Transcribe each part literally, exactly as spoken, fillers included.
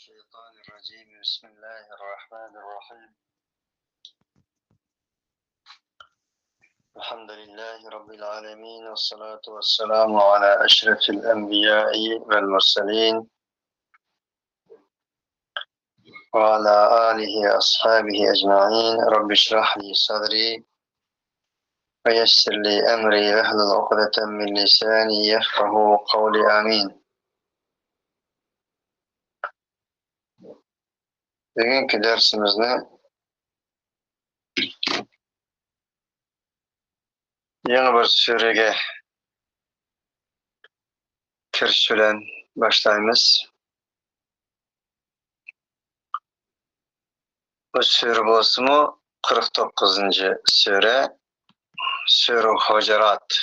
الشيطان الرجيم. بسم الله الرحمن الرحيم. الحمد لله رب العالمين، والصلاة والسلام على أشرف الأنبياء والمرسلين، وعلى آله وأصحابه أجمعين. رب اشرح لي صدري ويسر لي أمري واحلل عقدة من لساني يفقهوا قولي. آمين. بۈگۈنكى دەرسىمىزنى يېڭى بىر سۈرىگە كىرىش بىلەن باشلايمىز. بۇ سۈرە بولسىمۇ قىرىق توققۇزىنچى سۈرە، سۈرە ھۇجۇرات.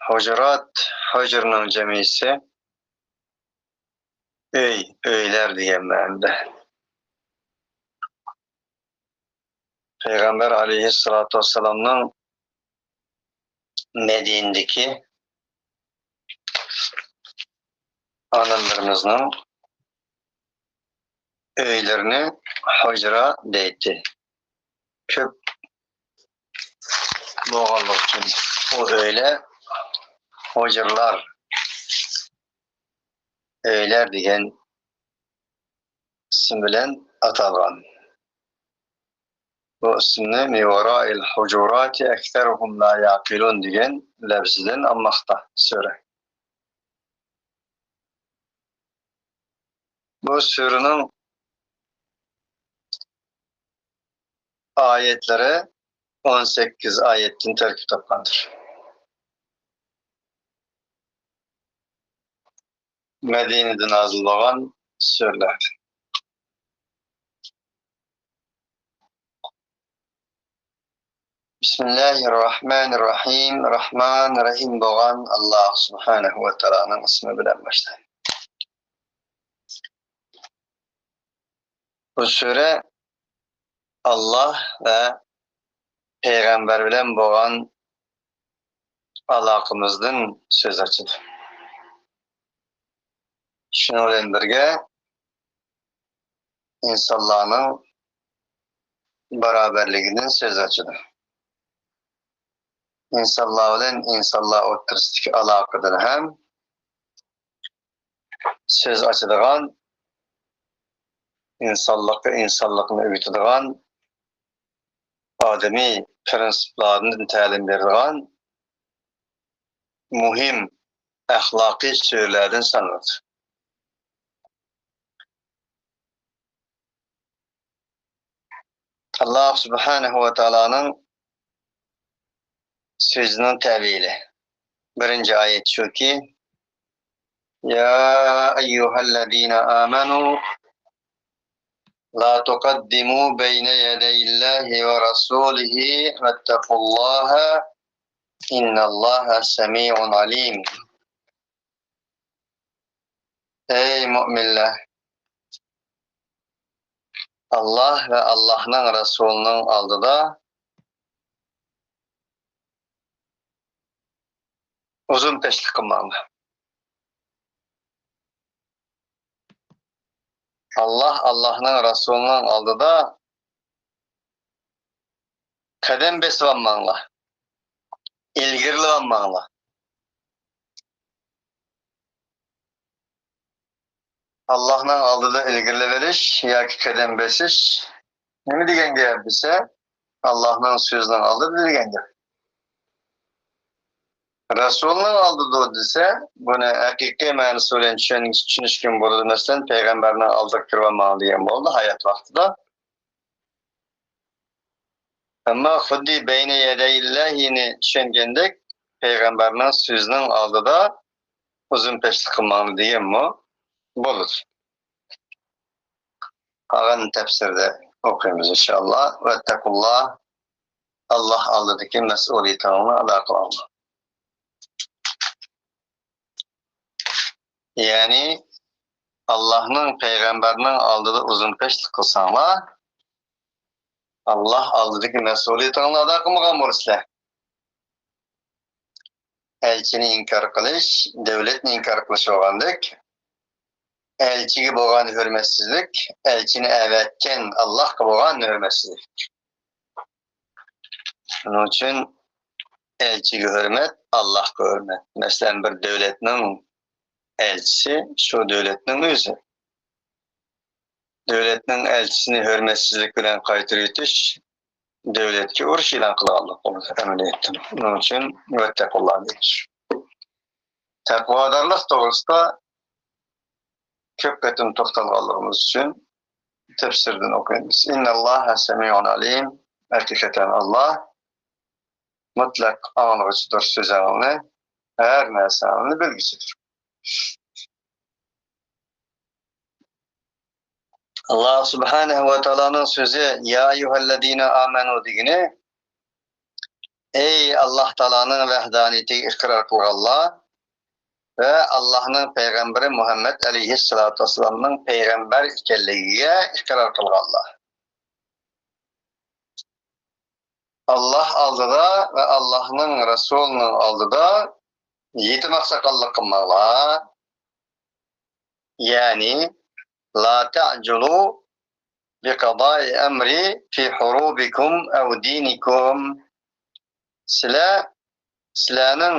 ھۇجۇرات، ھۇجرىنىڭ جەمئىيسى ئۆي، ئۆيلەر دېگەن مەنىدە. پەيغەمبەر ئەلەيھىسسالاتۇ ۋەسسالامنىڭ مەدىنىدىكى ئانىلىرىمىزنىڭ ئۆيلىرىنى ھۇجرا دەيتتى. كۆپ بولغانلىقى ئۈچۈن بۇ ئۆيلەر ھۇجرىلار، ئۆيلەر دېگەن ئىسىم بىلەن ئاتالغان. بۇ ئىسىمنى مىن ۋارائىل ھۇجۇراتى ئەكسەرۇھۇم لا يەقىلۇن دېگەن لەۋزىدىن ئالماقتا سۈرە. بۇ سۈرىنىڭ ئايەتلىرى ئون سەككىز ئايەتتىن تەركىب تاپقاندۇر. مەدىنىدە نازىل بولغان سۈرىلەردىن. بىسمىللاھىر راھمانىر راھىم. راھمان، رەھىم بولغان ئاللاھ سۇبھانەھۇ ۋە تائالانىڭ ئىسمى بىلەن باشلايمەن. بۇ سۈرە ئاللاھ ۋە پەيغەمبەر بىلەن بولغان ئالاقىمىزدىن سۆز ئاچىدۇ. شۇنىڭ بىلەن بىرگە، ئىنسانلارنىڭ باراۋەرلىكىدىن سۆز ئاچىدۇ. ئىنسانلار بىلەن ئىنسانلار ئوتتۇرىسىدىكى ئالاقىدىن ھەم سۆز ئاچىدىغان، ئىنسانلىققا ئىنسانلىقنى ئۆگىتىدىغان، ئادىمىي پىرىنسىپلاردىن تەلىم بېرىدىغان مۇھىم ئەخلاقىي سۈرىلەردىن سانىلىدۇ. ئاللاھ سۇبھانەھۇ ۋە تائالانىڭ سۆزىنىڭ تەۋىلى. بىرىنچى ئايەت شۇكى، يا أيها الذين آمنوا لا تقدموا بين يدي الله ورسوله واتقوا الله إن الله سميع عليم. ئەي مۆمىنلەر! ئاللاھ ۋە ئاللاھنىڭ رەسۇلىنىڭ ئالدىدا ئۇزۇن پەسلىك قىلماڭلار. ئاللاھ، ئاللاھنىڭ رەسۇلىنىڭ ئالدىدا قەدەم بېسىۋالماڭلار، ئىلگىرىلىۋالماڭلار. ئاللاھنىڭ ئالدىدا ئىلگىرىلىۋېلىش ياكى قەدەم بېسىش نېمە دېگەن گەپ دېسە، ئاللاھنىڭ سۆزىنىڭ ئالدىدا دېگەن گەپ. رەسۇلنىڭ ئالدىدا دېسە، بۇنى ھەقىقىي مەنىسى بىلەن چۈشەن-، چۈشىنىشكىمۇ بولىدۇ. مەسىلەن، پەيغەمبەرنىڭ ئالدىغا كىرىۋالماڭ دېگەن بولىدۇ ھايات ۋاقتىدا. ئەمما خۇددى بەينە يەدەيىللاھىنى چۈشەنگەندەك، پەيغەمبەرنىڭ سۆزىنىڭ ئالدىدا ئۇزۇن پەسلىك قىلماڭلار دېگەنمۇ بولىدۇ. قالغان تەپسىردە ئوقۇيمىز ئىنشائاللا. ۋەتتەقۇللا، ئاللاھ ئالدىدىكى مەسئۇلىيىتىڭلارنى ئادا قىلىڭلار. يەنى، ئاللاھنىڭ، پەيغەمبەرنىڭ ئالدىدا ئۇزۇن پەسلىك قىلساڭلار، ئاللاھ ئالدىدىكى مەسئۇلىيىتىڭلارنى ئادا قىلمىغان بولىسىلەر. ئەلچىنى ئىنكار قىلىش، دۆلەتنى ئىنكار قىلىش بولغاندەك، ئەلچىگە بولغان ھۆرمەتسىزلىك، ئەلچىنى ئەۋەتكەن ئاللاھقا بولغان ھۆرمەتسىزلىك. شۇنىڭ ئۈچۈن ئەلچىگە ھۆرمەت، ئاللاھقا ھۆرمەت. مەسىلەن، بىر دۆلەتنىڭ ئەلچىسى شۇ دۆلەتنىڭ ئۆزى. دۆلەتنىڭ ئەلچىسىنى ھۆرمەتسىزلىك بىلەن قايتۇرۇۋېتىش دۆلەتكە ئۇرۇش ئېلان قىلغانلىق بولىدۇ ئەمەلىيەتتە. شۇنىڭ ئۈچۈن ۋەتتەقۇللا دەيمىز. تەقۋادارلىق توغرىسىدا كۆپ قېتىم توختالغانلىقىمىز ئۈچۈن تەپسىردىن ئوقۇيمىز. ئىنناللاھە سەمىئۇن ئەلىم. ھەقىقەتەن ئاللا مۇتلەق ئاڭلىغۇچىدۇر، سۆزۈڭنى، ھەر نەرسەڭنى بىلگۈچىدۇر. ئاللا سۇبھانەھۇ ۋە تائالانىڭ سۆزى، يا ئەييۇھەللەزىنە ئامەنۇ دېگىنى، ئەي ئاللا تائالانىڭ ۋەھدانىيىتىگە ئىقرار قىلغانلار ۋە ئاللانىڭ پەيغەمبىرى مۇھەممەد ئەلەيھىسسالاتۇ ۋەسسالامنىڭ پەيغەمبەر ئىكەنلىكىگە ئىقرار قىلغانلار. ئاللا ئالدىدا ۋە ئاللانىڭ رەسۇلىنىڭ ئالدىدا يېتىم ئاقساقاللىق قىلماڭلار. يەنى، لا تەجۇلۇ بىقەزائى ئەمرى فى ھۇرۇبىكۇم ئەۋ دىنىكۇم. سىلەر، سىلەرنىڭ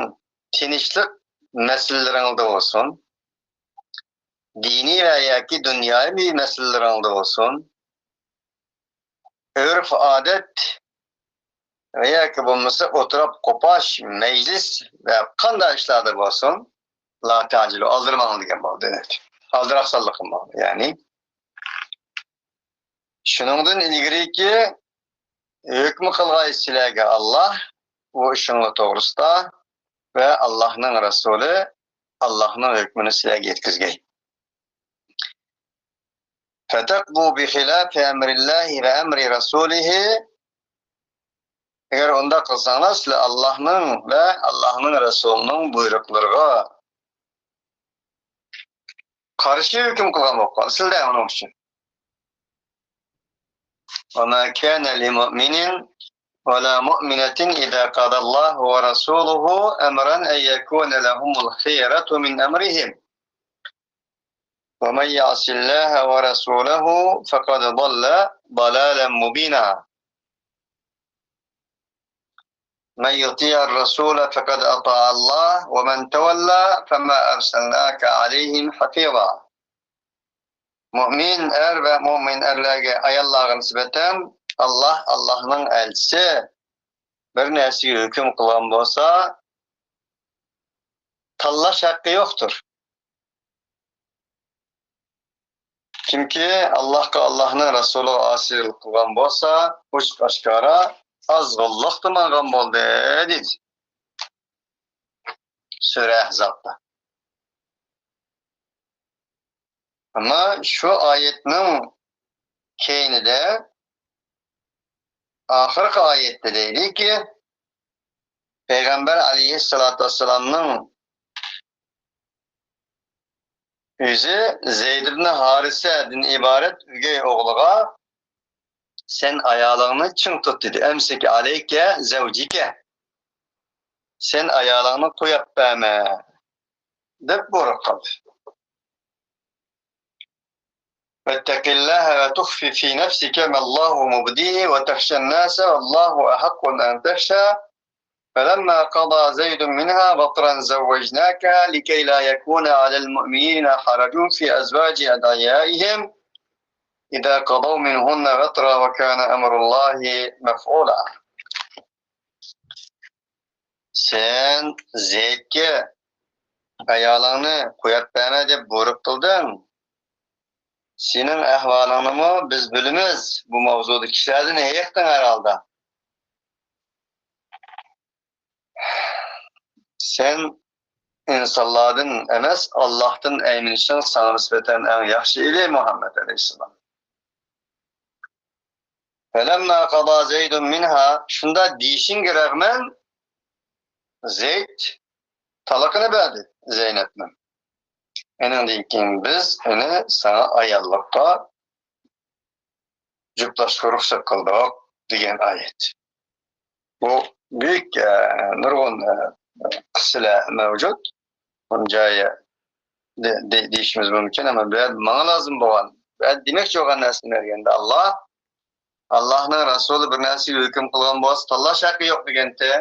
تىنچلىق مەسىلىلىرىڭلاردا بولسۇن، دىنىي ۋە ياكى دۇنياۋى مەسىلىلىرىڭلاردا بولسۇن، ئۆرپ-ئادەت ۋە ياكى بولمىسا ئولتۇراپ قوپاش، مەجلىس ۋە قانداق ئىشلاردا بولسۇن، لا تەجۇلۇ، ئالدىرىماڭ دېگەن بولدى. ئالدىراقسانلىق قىلماڭ. يەنى، شۇنىڭدىن ئىلگىرىكى ھۆكمى قىلغاي سىلەرگە ئاللا بۇ ئىشىڭلار توغرىسىدا ۋە ئاللانىڭ رەسۇلى ئاللانىڭ ھۆكمىنى سىلەرگە يەتكۈزگەي. فتقضوا بخلاف أمر الله وأمر رسوله. ئەگەر ئۇنداق قىلساڭلار، سىلەر ئاللانىڭ ۋە ئاللانىڭ رەسۇلىنىڭ بۇيرۇقلىرىغا قارشى ھۆكۈم قىلغان بولۇپ قالىسىلەر ئۇنىڭ ئۈچۈن. وما كان لمؤمن ولا مؤمنة إذا قضى الله ورسوله أمرا أن يكون لهم الخيرة من أمرهم ومن يعص الله ورسوله فقد ضل ضلالا مبينا. من يطع الرسول فقد أطاع الله ومن تولى فما أرسلناك عليهم حفيظا. مۆمىن ئەر ۋە مۆمىن ئەرلەرگە، ئاياللارغا نىسبەتەن ئاللا، ئاللانىڭ ئەلچىسى بىر نەرسىگە ھۆكۈم قىلغان بولسا، تاللاش ھەققى يوقتۇر. كىمكى ئاللاھقا، ئاللاھنىڭ رەسۇلىغا ئاسىيلىق قىلغان بولسا، ئوچۇق ئاشكارا ئازغۇنلۇقتا ماڭغان بولدى، دېدى. سۈرە ئەھزابتا. ئەمما شۇ ئايەتنىڭ كەينىدە، ئاخىرقى ئايەتتە دەيدىكى، پەيغەمبەر ئەلەيھىسسالاتۇ ۋەسسالامنىڭ ئۆزى زەيد ئىبنى ھارىسەدىن ئىبارەت ئۆگەي ئوغلىغا، سەن ئايالىڭنى چىڭ تۇت، دېدى. ئەمسىك ئەلەيكە زەۋجىكە. سەن ئايالىڭنى قويۇپ بەرمە، دەپ بۇيرۇق قىلدى. واتق الله وتخفي في نفسك ما الله مبديه وتخشى الناس والله أحق أن تخشاه فلما قضى زيد منها وطرا زوجناكها لكي لا يكون على المؤمنين حرج في أزواج أدعيائهم إذا قضوا منهن وطرا وكان أمر الله مفعولا. سەن زەيدكە ئايالىڭنى قويۇپ بەرمە دەپ بۇيرۇق قىلدىڭ. سېنىڭ ئەھۋالىڭنىمۇ بىز بىلىمىز. بۇ ماۋزۇدا كىشىلەردىن ھېيىقتىڭ ھەر ھالدا. سەن ئىنسانلاردىن ئەمەس، ئاللاھتىن ئەيمىنىشىڭ ساڭا نىسبەتەن ئەڭ ياخشى ئىدى، مۇھەممەد ئەلەيھىسسالام. فلما قضى زيد منها، شۇنداق دېيىشىڭگە رەغمەن، زەيد تالاقىنى بەردى زەينەپنىڭ. ئېنىڭدىن كېيىن بىز ئۇنى ساڭا ئاياللىققا جۈپلاشقا رۇخسەت قىلدۇق، دېگەن ئايەت. بۇ بۈيۈك، ئە، نۇرغۇن، ئە، قىسسىلەر مەۋجۇت. بۇنىڭ جايى دە-، دە-، دېيىشىمىز مۇمكىن، ئەمما بۇ يەردە ماڭا لازىم بولغان، بۇ يەردە دېمەكچى بولغان نەرسىنى بەرگەندە، ئاللا، ئاللانىڭ رەسۇلى بىر نەرسىگە ھۆكۈم قىلغان بولسا، تاللاش ھەققى يوق دېگەنتى.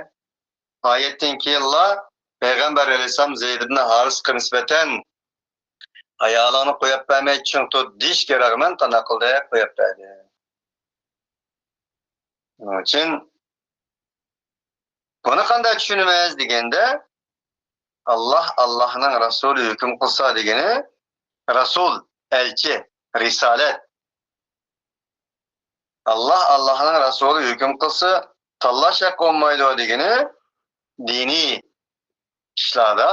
ئايەتتىن كېيىنلا پەيغەمبەر ئەلەيھىسسالام زەيد ئىبن ھارىسقا نىسبەتەن، ئايالىڭنى قويۇپ بەرمەي چىڭ تۇت دېيىشكە رەغمەن قانداق قىلدى؟ قويۇپ بەردى. شۇنىڭ ئۈچۈن بۇنى قانداق چۈشىنىمىز دېگەندە، ئاللا، ئاللانىڭ رەسۇلى ھۆكۈم قىلسا دېگىنى، رەسۇل، ئەلچى، رىسالەت. ئاللا، ئاللانىڭ رەسۇلى ھۆكۈم قىلسا، تاللاش ھەققى بولمايدۇ دېگىنى، دىنىي ئىشلاردا،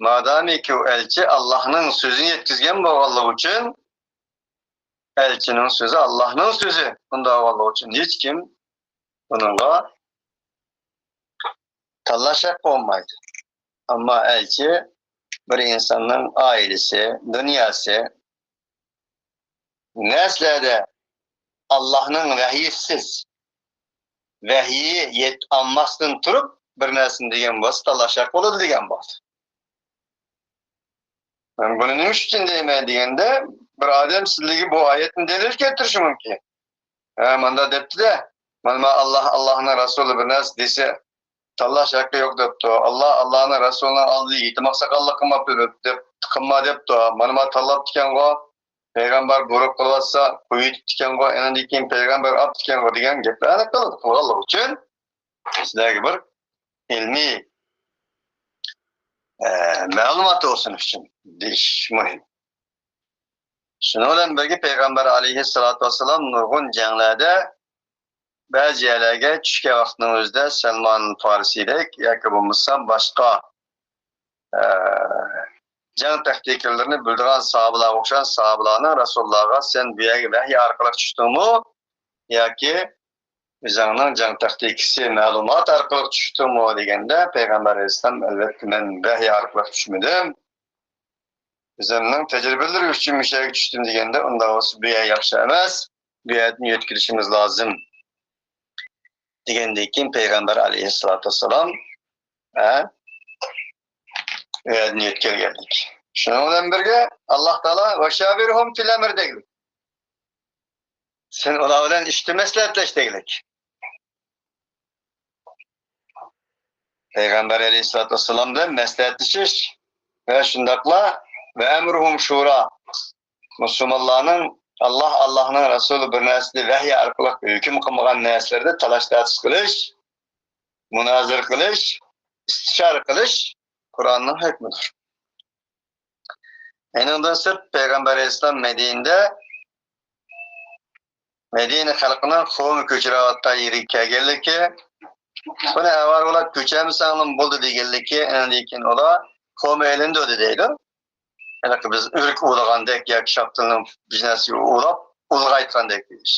مادامىكى ئۇ ئەلچى ئاللانىڭ سۆزىنى يەتكۈزگەن بولغانلىقى ئۈچۈن، ئەلچىنىڭ سۆزى ئاللانىڭ سۆزى. بۇنداق بولغانلىقى ئۈچۈن ھېچكىم بۇنىڭغا تاللاش ھەققى بولمايدۇ. ئەمما ئەلچى بىر ئىنساننىڭ ئائىلىسى، دۇنياسى، نەرسىلەردە ئاللانىڭ ۋەھيىسىز، ۋەھيى يەت-، ئالماستىن تۇرۇپ بىر نەرسىنى دېگەن بولسا، تاللاش ھەققى بولىدۇ دېگەن بولدى. مەن بۇنى نېمە ئۈچۈن دەيمەن دېگەندە، بىر ئادەم سىزلەرگە بۇ ئايەتنى دەلىل كەلتۈرۈشى مۇمكىن. ھە، مانداق دەپتۇ-دە، مانا، مانا ئاللا، ئاللانىڭ رەسۇلى بىر نەرسە دېسە، تاللاش ھەققى يوق دەپتۇ. ئاللا، ئاللانىڭ رەسۇلىنىڭ ئالدىدا يېتىم ئاقساقاللىق قىلماپتۇ دەپ، قىلما دەپتۇ. مانا، مانا تاللاپتىكەنغۇ، پەيغەمبەر بۇيرۇق قىلىۋاتسا، قويۇۋېتىپتىكەنغۇ، ئاندىن كېيىن پەيغەمبەر ئاپتىكەنغۇ دېگەن گەپلەرنى قىل-، قىلغانلىقى ئۈچۈن سىلەرگە بىر ئىلمىي، ئە، مەلۇمات بولسۇن ئۈچۈن دېيىش مۇھىم. شۇنىڭ بىلەن بىرگە پەيغەمبەر ئەلەيھىسسالاتۇ ۋەسسالام نۇرغۇن جەڭلەردە بەزى يەرلەرگە چۈشكەن ۋاقتىنىڭ ئۆزىدە سەلمان فارسىدەك ياكى بولمىسا باشقا، ئە، جەڭ تاكتىكىلىرىنى بىلىدىغان ساھابىلارغا ئوخشىغان ساھابىلارنىڭ رەسۇلۇللاغا، سەن بۇ يەرگە ۋەھىي ئارقىلىق چۈشتۈڭمۇ ياكى ئۆزۈڭنىڭ جەڭ تاكتىكىسى، مەلۇمات ئارقىلىق چۈشتۈڭمۇ دېگەندە، پەيغەمبەر ئەلەيھىسسالام، ئەلۋەتتە، مەن ۋەھىي ئارقىلىق چۈشمىدىم. ئۆزۈمنىڭ تەجرىبىلىرى ئۈچۈن مۇشۇ يەرگە چۈشتۈم دېگەندە، ئۇنداق بولسا بۇ يەر ياخشى ئەمەس، بۇ يەردىن يۆتكىلىشىمىز لازىم دېگەندىن كېيىن پەيغەمبەر ئەلەيھىسسالاتۇ ۋەسسالام، ھە، ئۇ يەردىن يۆتكەلگەنلىك. شۇنىڭ بىلەن بىرگە ئاللا تائالا «ۋەشاۋىرھۇم فىل ئەمر» دەيدۇ. سەن ئۇلار بىلەن ئىشتا مەسلىھەتلەش دېگۈلۈك. پەيغەمبەر ئەلەيھىسسالاتۇ ۋەسسالام بىلەن مەسلىھەتلىشىش ۋە شۇنداقلا «ۋە ئەمرۇھۇم شۇرا»، مۇسۇلمانلارنىڭ ئاللا، ئاللانىڭ رەسۇلى بىر نەرسىدە ۋەھىي ئارقىلىق ھۆكۈم قىلمىغان نەرسىلەردە تالاش-تارتىش قىلىش، مۇنازىرە قىلىش، ئىستىشارە قىلىش قۇرئاننىڭ ھۆكمىدۇر. ئېنىڭدىن سىرت، پەيغەمبەر ئەلەيھىسسالام مەدىنىدە، مەدىنە خەلقىنىڭ قومى كۆچۈرۈۋاتقان يېرىگە كەلگەنلىكى، بۇنى ئاۋارە بولاپ كۆچەلمىسەڭلارمۇ بولىدۇ دېگەنلىكى، ئاندىن كېيىن ئۇلار قومى ئېلىندى دەيدۇ. ھېلىقى بىز ئۆرۈك ئۇۋىلىغاندەك ياكى شاپتۇلنىڭ بىر نەرسىگە ئۇۋىلاپ، ئۇلغايتقاندەك دېيىش.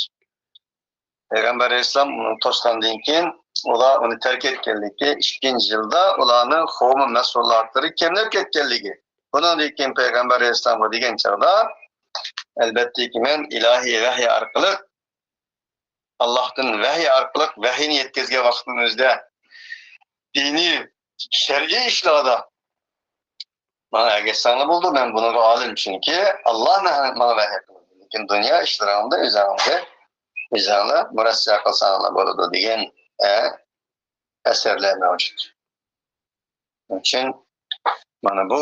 پەيغەمبەر ئەلەيھىسسالام ئۇنى توسقاندىن كېيىن، ئۇلار ئۇنى تەرك ئەتكەنلىكى، ئىككىنچى يىلدا ئۇلارنىڭ قومى مەھسۇلاتلىرى كەملەپ كەتكەنلىكى، بۇنىڭدىن كېيىن پەيغەمبەر ئەلەيھىسسالامغا دېگەن چاغدا، ئەلۋەتتىكى، مەن ئىلاھىي ۋەھىي ئارقىلىق، ئاللاھتىن ۋەھىي ئارقىلىق ۋەھىينى يەتكۈزگەن ۋاقتىمىزدا، دىنىي، شەرئىي ئىشلاردا ماڭا ئەگەشسەڭلار بولىدۇ، مەن بۇنىڭغا ئالىم، چۈنكى ئاللا ماڭا ۋەھىي قىلىدۇ. لېكىن دۇنيا ئىشلىرىڭدا ئۆزۈڭگە، ئۆزۈڭلار مۇرەسسە قىلساڭلار بولىدۇ دېگەن، ئە، ئەسەرلەر مەۋجۇت. شۇنىڭ ئۈچۈن مانا بۇ،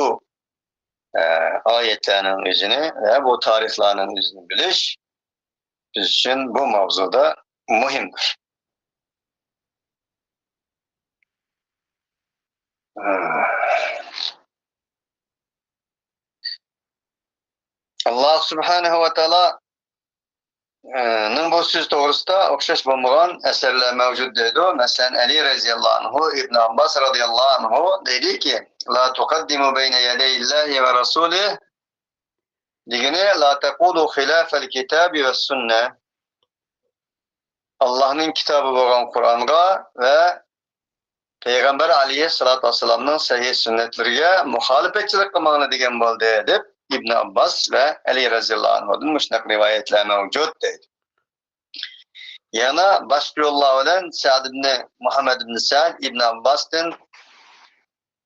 ئە، ئايەتلەرنىڭ ئۆزىنى ۋە بۇ تارىخلارنىڭ ئۆزىنى بىلىش بىز ئۈچۈن بۇ ماۋزۇدا مۇھىمدۇر. ئاللا سۇبھانەھۇ ۋە تائالا نىڭ بۇ سۆز توغرىسىدا ئوخشاش بولمىغان ئەسەرلەر مەۋجۇت دەيدۇ. مەسىلەن، ئەلى رەزىياللاھۇ ئەنھۇ، ئىبن ئابباس رەزىياللاھۇ ئەنھۇ دەيدۇكى، لا تۇقەددىمۇ بەينە يەدەيىللاھى ۋە رەسۇلىھ دېگىنى، لا تەقۇلۇ خىلاپەل كىتابى ۋەس سۈننە. ئاللاھنىڭ كىتابى بولغان قۇرئانغا ۋە پەيغەمبەر ئەلەيھىسسالاتۇ ۋەسسالامنىڭ سەھىھ سۈننەتلىرىگە مۇخالىپەتچىلىك قىلماڭلار دېگەن بولدى، دەپ ئىبن ئابباس ۋە ئەلى رەزىياللاھۇ ئەنھۇدىن مۇشۇنداق رىۋايەتلەر مەۋجۇت دەيدۇ. يەنە باشقا يوللار بىلەن سەئد ئىبنى، مۇھەممەد ئىبنى سەئد ئىبن ئابباستىن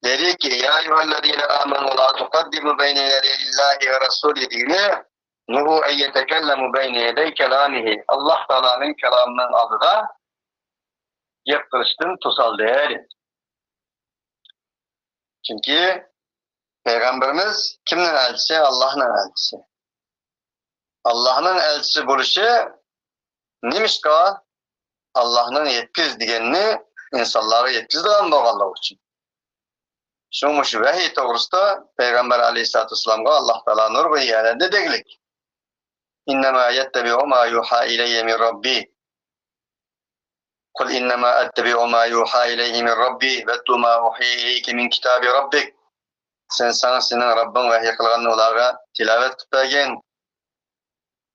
دېدىكى، يا أيها الذين آمنوا لا تقدموا بين يدي الله ورسوله دېگىنى، نهوا أن يتكلموا بين يدي كلامه. ئاللاھ تائالانىڭ كالامىنىڭ ئالدىدا گەپ قىلىشتىن توسالدى، دېدى. چۈنكى پەيغەمبىرىمىز كىمنىڭ ئەلچىسى؟ ئاللاھنىڭ ئەلچىسى. ئاللاھنىڭ ئەلچىسى بولۇشى نېمىشقا؟ ئاللاھنىڭ يەتكۈز دېگەننى ئىنسانلارغا يەتكۈزىدىغان بولغانلىقى ئۈچۈن. شۇڭا مۇشۇ ۋەھىي توغرىسىدا پەيغەمبەر ئەلەيھىسسالاتۇ ۋەسسالامغا ئاللاھ تائالا نۇرغۇن يەرلەردە دېگۈلۈك، إنما أتبع ما يوحى إلي من ربي. قل إنما أتبع ما يوحى إلي من ربي واتل ما أوحي إليك من كتاب ربك. سەن، ساڭا سېنىڭ رەببىڭ ۋەھىي قىلغاننى ئۇلارغا تىلاۋەت قىلىپ بەرگىن.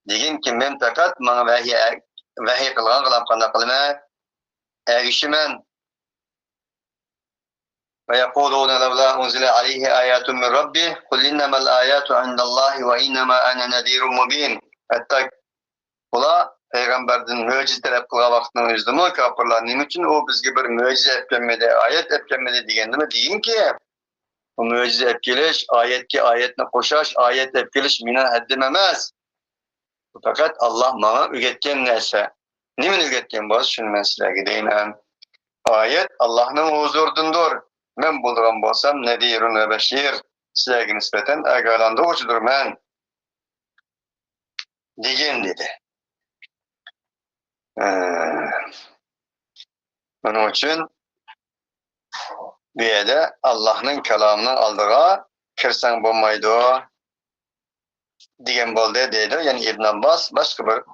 دېگىنكى، مەن پەقەت ماڭا ۋەھىي، ۋەھىي قىلغانغىلا قانداق قىلىمەن؟ ئەگىشىمەن. ويقولون لولا أنزل عليه آية من ربه قل إنما الآيات عند الله وإنما أنا نذير مبين. ھەتتا ئۇلار پەيغەمبەردىن مۆجىزە تەلەپ قىلغان ۋاقىتنىڭ ئۆزىدىمۇ كاپىرلار نېمە ئۈچۈن ئۇ بىزگە بىر مۆجىزە ئەپ كەلمىدى، ئايەت ئەپ كەلمىدى دېگەندىمۇ دېگىنكى، بۇ مۆجىزە ئەپ كېلىش، ئايەتكە ئايەتنى قوشاش، ئايەت ئەپ كېلىش مېنىڭ ھەددىم ئەمەس. بۇ پەقەت ئاللاھ ماڭا ئۆگەتكەن نەرسە. نېمىنى ئۆگەتكەن بولسا، شۇنى مەن سىلەرگە دەيمەن. ئايەت ئاللاھنىڭ ھۇزۇرىدىندۇر. مەن بولىدىغان بولسام، نەزىرۇن ۋە بەشىر، سىلەرگە نىسبەتەن ئاگاھلاندۇرغۇچىدۇرمەن، دېگىن، دېدى. ئە، بۇنىڭ ئۈچۈن بۇ يەردە ئاللاھنىڭ كالامىنىڭ ئالدىغا كىرسەڭ بولمايدۇ، دېگەن بولدى، دەيدۇ. يەنى ئىبن ئابباس باشقا بىر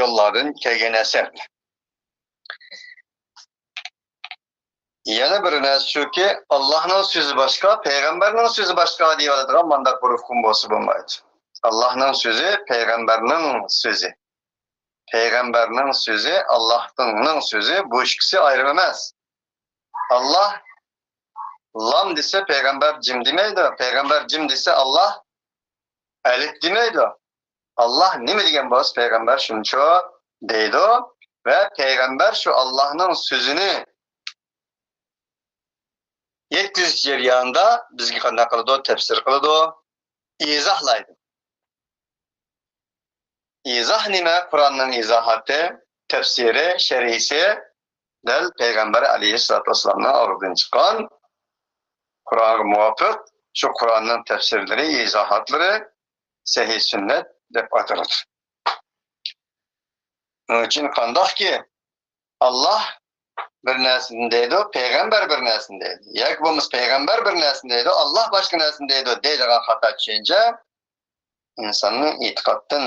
يوللاردىن كەلگەن ئەسەر. يەنە بىر نەرسە شۇكى، ئاللاھنىڭ سۆزى باشقا، پەيغەمبەرنىڭ سۆزى باشقا دېيىۋالىدىغان مانداق بىر ئۇقۇم بولسا بولمايدۇ. ئاللاھنىڭ سۆزى، پەيغەمبەرنىڭ سۆزى. پەيغەمبەرنىڭ سۆزى، ئاللاھنىڭ سۆزى، بۇ ئىككىسى ئايرىم ئەمەس. ئاللاھ لام دېسە، پەيغەمبەر جىم دېمەيدۇ. پەيغەمبەر جىم دېسە، ئاللاھ ئەلىپ دېمەيدۇ. ئاللاھ نېمە دېگەن بولسا، پەيغەمبەر شۇنچە دەيدۇ. ۋە پەيغەمبەر شۇ ئاللاھنىڭ سۆزىنى يەتكۈزۈش جەريانىدا بىزگە قانداق قىلىدۇ؟ تەپسىر قىلىدۇ، ئىزاھلايدۇ. ئىزاھ نېمە؟ قۇرئاننىڭ ئىزاھاتى، تەپسىرى، شەرھىسى دەل پەيغەمبەر ئەلەيھىسسالاتۇ ۋەسسالامنىڭ ئاغزىدىن چىققان، قۇرئانغا مۇۋاپىق، شۇ قۇرئاننىڭ تەپسىرلىرى، ئىزاھاتلىرى، سەھىھ سۈننەت دەپ ئاتىلىدۇ. ئۇنىڭ ئۈچۈن قانداقكى، ئاللاھ بىر نەرسىنى دەيدۇ، پەيغەمبەر بىر نەرسىنى دەيدۇ. ياكى بولمىسا پەيغەمبەر بىر نەرسىنى دەيدۇ، ئاللاھ باشقا نەرسىنى دەيدۇ، دەيدىغان خاتا چۈشەنچە ئىنساننى ئېتىقادتىن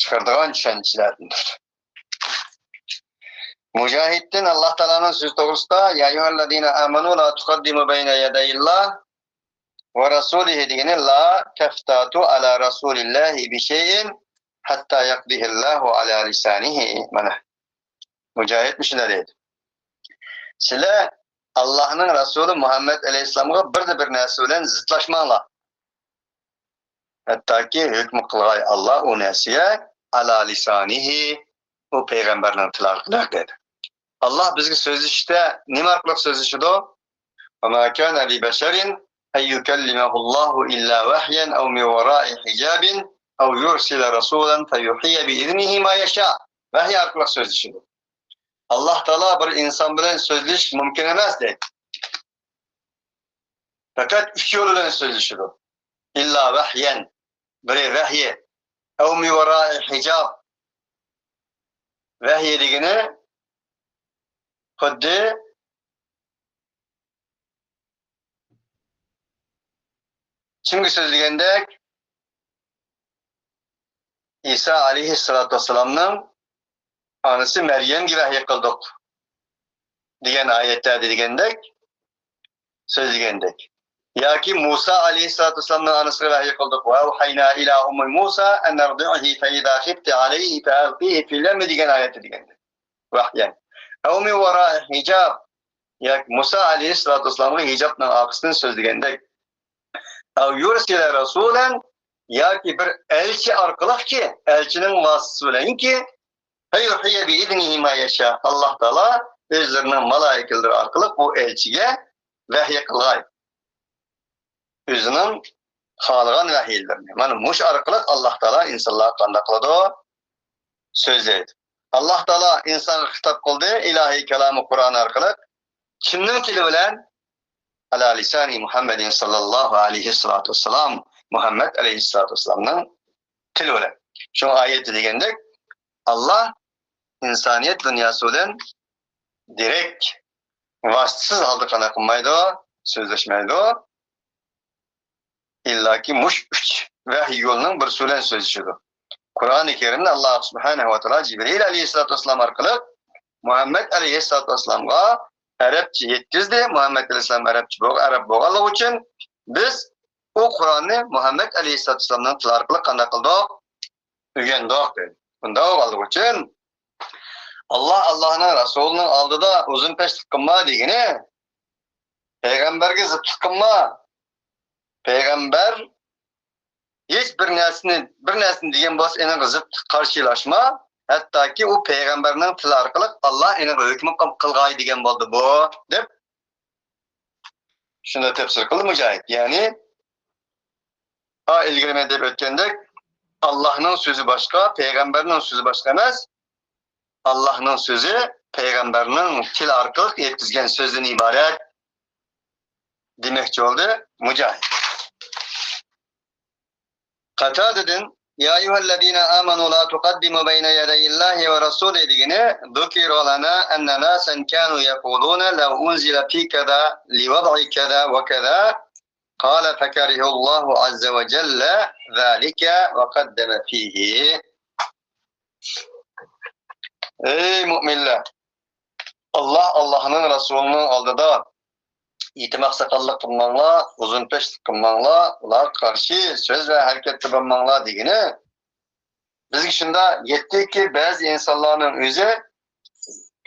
چىقىرىدىغان چۈشەنچىلەردىندۇر. مۇجاھىدتىن ئاللاھ تائالانىڭ سۆزى توغرىسىدا، يا أيها الذين آمنوا لا تقدموا بين يدي الله ورسوله دېگىنى، لا تفتاتوا على رسول الله بشيء حتى يقضي الله على لسانه. مانا. مۇجاھىد مۇشۇنداق دەيدۇ. سىلەر ئاللاھنىڭ رەسۇلى مۇھەممەد ئەلەيھىسسالامغا بىردە بىر نەرسە بىلەن زىتلاشماڭلار. ھەتتاكى ھۆكۈم قىلغاي ئاللاھ ئۇ نەرسىگە، ئالا لىسانىھى، ئۇ پەيغەمبەرنىڭ تىلى ئارقىلىق دەيدۇ. ئاللاھ بىزگە سۆزلىشىشتە نېمە ئارقىلىق سۆزلىشىدۇ؟ وما كان لبشر أن يكلمه الله إلا وحيا أو من وراء حجاب أو يرسل رسولا فيوحي بإذنه ما يشاء. ۋەھىي ئارقىلىق سۆزلىشىدۇ. ئاللاھ تائالا بىر ئىنسان بىلەن سۆزلىشىش مۇمكىن ئەمەس دەيدۇ. پەقەت ئۈچ يول بىلەن سۆزلىشىدۇ. ئىللا ۋەھيەن. بىرى ۋەھيى. ئەۋ مىن ۋارائى ھىجاب. ۋەھيى دېگىنى خۇددى كىمگە سۆزلىگەندەك، ئىسا ئەلەيھىسسالاتۇ ۋەسسالامنىڭ ئانىسى مەريەمگە ۋەھيى قىلدۇق دېگەن ئايەتلەردە دېگەندەك، سۆزلىگەندەك. ياكى مۇسا ئەلەيھىسسالاتۇ ۋەسسالامنىڭ ئانىسىغا ۋەھيى قىلدۇق. وأوحينا إلى أم موسى أن أرضعيه فإذا خفت عليه فألقيه في اليم دېگەن ئايەتتە دېگەندەك. ۋەھيەن. ئەۋ مىن ۋارائى ھىجاب. ياكى مۇسا ئەلەيھىسسالاتۇ ۋەسسالامغا ھىجابنىڭ ئارقىسىدىن سۆزلىگەندەك. ئەۋ يۇرسىلە رەسۇلەن. ياكى بىر ئەلچى ئارقىلىقكى، ئەلچىنىڭ ۋاسىتىسى بىلەنكى، فيوحي بإذنه ما يشاء. ئاللاھ تائالا ئۆزلىرىنىڭ مالائىكىلىرى ئارقىلىق بۇ ئەلچىگە ۋەھيى قىلغاي. ئۆزىنىڭ خالىغان ۋەھىيلىرىنى. مانا مۇشۇ ئارقىلىق ئاللا تائالا ئىنسانلارغا قانداق قىلىدۇ؟ سۆزلەيدۇ. ئاللا تائالا ئىنسانغا خىتاب قىلدى، ئىلاھىي كالامى قۇرئان ئارقىلىق. كىمنىڭ تىلى بىلەن؟ ئالا لىسانى مۇھەممەدىن ساللاللاھۇ ئەلەيھىسسالاتۇ ۋەسسالام، مۇھەممەد ئەلەيھىسسالاتۇ ۋەسسالامنىڭ تىلى بىلەن. شۇڭا ئايەتتە دېگەندەك، ئاللا ئىنسانىيەت دۇنياسى بىلەن دىرېكت، ۋاسىتىسىز ھالدا قانداق قىلمايدۇ؟ سۆزلەشمەيدۇ. ئىللاكى مۇشۇ ئۈچ ۋەھىي يولىنىڭ بىرسى بىلەن سۆزلىشىدۇ. قۇرئانى كەرىمدە ئاللا سۇبھانەھۇ ۋە تائالا جىبرىئىل ئەلەيھىسسالاتۇ ۋەسسالام ئارقىلىق مۇھەممەد ئەلەيھىسسالاتۇ ۋەسسالامغا ئەرەبچە يەتكۈزدى. مۇھەممەد ئەلەيھىسسالام ئەرەبچە بولغ-، ئەرەب بولغانلىقى ئۈچۈن بىز ئۇ قۇرئاننى مۇھەممەد ئەلەيھىسسالاتۇ ۋەسسالامنىڭ تىلى ئارقىلىق قانداق قىلدۇق؟ ئۆگەندۇق دېدى. بۇنداق بولغانلىقى ئۈچۈن ئاللا، ئاللانىڭ رەسۇلىنىڭ ئالدىدا ئۇزۇن پەشلىق قىلما دېگىنى، پەيغەمبەرگە زىتلىق قىلما. پەيغەمبەر ھېچ بىر نەرسىنى، بىر نەرسىنى دېگەن بولسا، ئېنىڭغا زىت قارشىلاشما. ھەتتاكى ئۇ پەيغەمبەرنىڭ تىلى ئارقىلىق ئاللا ئېنىڭغا ھۆكۈم قىل-، قىلغاي دېگەن بولدى بۇ، دەپ شۇنداق تەپسىر قىلدى مۇجاھىد. يەنى، ئا، ئىلگىرى مەن دەپ ئۆتكەندەك، ئاللاھنىڭ سۆزى باشقا، پەيغەمبەرنىڭ سۆزى باشقا ئەمەس. ئاللاھنىڭ سۆزى پەيغەمبەرنىڭ تىلى ئارقىلىق يەتكۈزگەن سۆزىدىن ئىبارەت دېمەكچى بولدى مۇجاھىد. قاتادىدىن، يا أيها الذين آمنوا لا تقدموا بين يدي الله ورسوله دېگىنى، ذكر لنا أن ناسا كانوا يقولون لو أنزل في كذا لوضع كذا وكذا، قال فكره الله عز وجل ذلك وقدم فيه. ئەي مۆمىنلەر! ئاللا، ئاللانىڭ رەسۇلىنىڭ ئالدىدا يېتىم ئاقساقاللىق قىلماڭلار، ئۇزۇن پەشلىك قىلماڭلار، ئۇلارغا قارشى سۆز ۋە ھەرىكەتتە بولماڭلار دېگىنى. بىزگە شۇنداق يەتتىكى، بەزى ئىنسانلارنىڭ ئۆزى،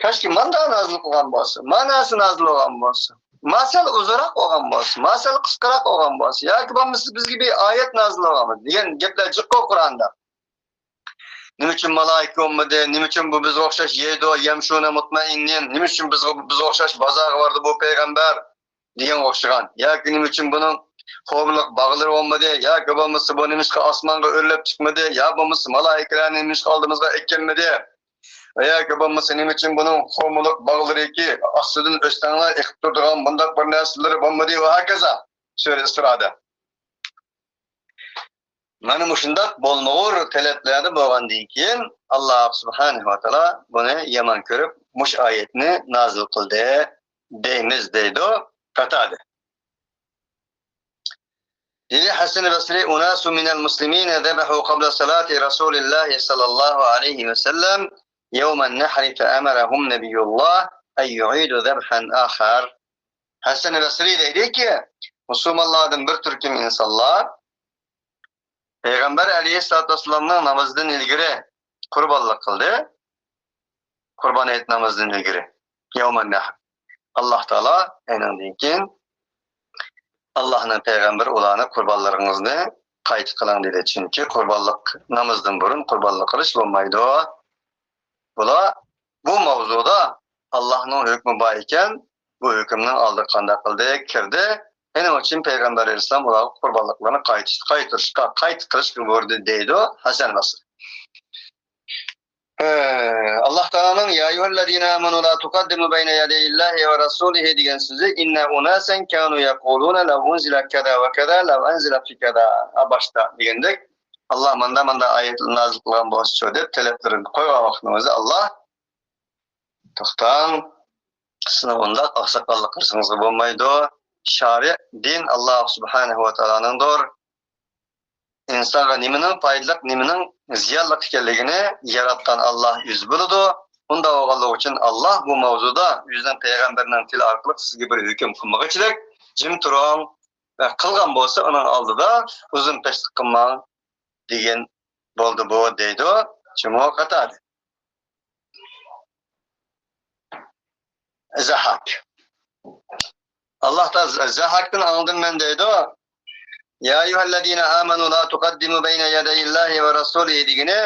كاشكى ماندا نازىل قىلغان بولسا، ماناسى نازىل بولغان بولسا، ما سەل ئۇزۇنراق بولغان بولسا، ما سەل قىسقىراق بولغان بولسا، ياكى بولمىسا بىزگە بىر ئايەت نازىل بولغان بولسا دېگەن گەپلەر جىققۇ قۇرئاندا. نېمە ئۈچۈن مالائىكە بولمىدى؟ نېمە ئۈچۈن بۇ بىزگە ئوخشاش يەيدۇ؟ يەمشۇنە مۇتمەئىننىن. نېمە ئۈچۈن بىزگە، بىزگە ئوخشاش بازارغا باردى بۇ پەيغەمبەر؟ دېگەنگە ئوخشىغان. ياكى نېمە ئۈچۈن بۇنىڭ خورمىلىق باغلىرى بولمىدى؟ ياكى بولمىسا بۇ نېمىشقا ئاسمانغا ئۆرلەپ چىقمىدى؟ يا بولمىسا مالائىكىلەرنى نېمىشقا ئالدىمىزغا ئەكەلمىدى؟ ۋە ياكى بولمىسا نېمە ئۈچۈن بۇنىڭ خورمىلىق باغلىرىكى ئاستىدىن ئۆستەڭلەر ئېقىپ تۇرىدىغان بۇنداق بىر نەرسىلىرى بولمىدى؟ ۋە ھاكازا. سۈرە ئىسرادا. مانا مۇشۇنداق بولمىغۇر تەلەپلەردە بولغاندىن كېيىن، ئاللا سۇبھانەھۇ ۋە تائالا بۇنى يامان كۆرۈپ، مۇشۇ ئايەتنى نازىل قىلدى دەيمىز، دەيدۇ قاتادە. دېدى ھەسەن بەسرى، أناس من المسلمين ذبحوا قبل صلاة رسول الله صلى الله عليه وسلم يوم النحر فأمرهم نبي الله أن يعيدوا ذبحا آخر. ھەسەن بەسرى دەيدىكى، مۇسۇلمانلاردىن بىر تۈركۈم ئىنسانلار پەيغەمبەر ئەلەيھىسسالاتۇ ۋەسسالامنىڭ نامىزىدىن ئىلگىرى قۇربانلىق قىلدى. قۇربان ھېيت نامىزىدىن ئىلگىرى. يومەن نەھر. ئاللا تائالا ئەنىڭدىن كېيىن، ئاللانىڭ پەيغەمبىرى ئۇلارنى قۇربانلىرىڭىزنى قايتا قىلىڭ دېدى. چۈنكى قۇربانلىق نامىزدىن بۇرۇن قۇربانلىق قىلىش بولمايدۇ. بۇلار بۇ ماۋزۇدا ئاللانىڭ ھۆكمى بار ئىكەن، بۇ ھۆكۈمنىڭ ئالدىغا قانداق قىلدى؟ كىردى. شۇنىڭ ئۈچۈن پەيغەمبەر ئەلەيھىسسالام ئۇلارغا قۇربانلىقلارنى قايتۇرۇشقا، قايتا قىلىشقا بۇيرۇدى، دەيدۇ ھەسەن بەسرى. ئاللا تائالانىڭ يا أيها الذين آمنوا لا تقدموا بين يدي الله ورسوله دېگەن سۆزى إن أناسا كانوا يقولون لو أنزل كذا وكذا لو أنزل في كذا. ھە، باشتا دېگەندەك، ئاللا ماندا ماندا ئايەت نازىل قىلغان بولسىچۇ دەپ تەلەپلىرىنى قويغان ۋاقتىنىڭ ئۆزى ئاللا توختاڭ، سىزنىڭ ئۇنداق ئاقساقاللىق قىلىشىڭىزغا بولمايدۇ. شارىئ، دىن ئاللا سۇبھانەھۇ ۋە تائالانىڭدۇر. ئىنسانغا نېمىنىڭ پايدىلىق، نېمىنىڭ زىيانلىق ئىكەنلىكىنى ياراتقان ئاللا ئۆزى بىلىدۇ. ئۇنداق بولغانلىقى ئۈچۈن ئاللا بۇ ماۋزۇدا ئۆزىنىڭ پەيغەمبىرىنىڭ تىلى ئارقىلىق سىزگە بىر ھۆكۈم قىلمىغۇچىلىك، جىم تۇرۇڭ ۋە قىلغان بولسا ئۇنىڭ ئالدىدا ئۇزۇن پەشلىق قىلماڭ دېگەن بولدى بۇ، دەيدۇ جۇمھۇر قاتادە. زەھاك. ئاللا تائالا زەھاكتىن ئاڭلىدىم مەن دەيدۇ. يا أيها الذين آمنوا لا تقدموا بين يدي الله ورسوله دېگىنى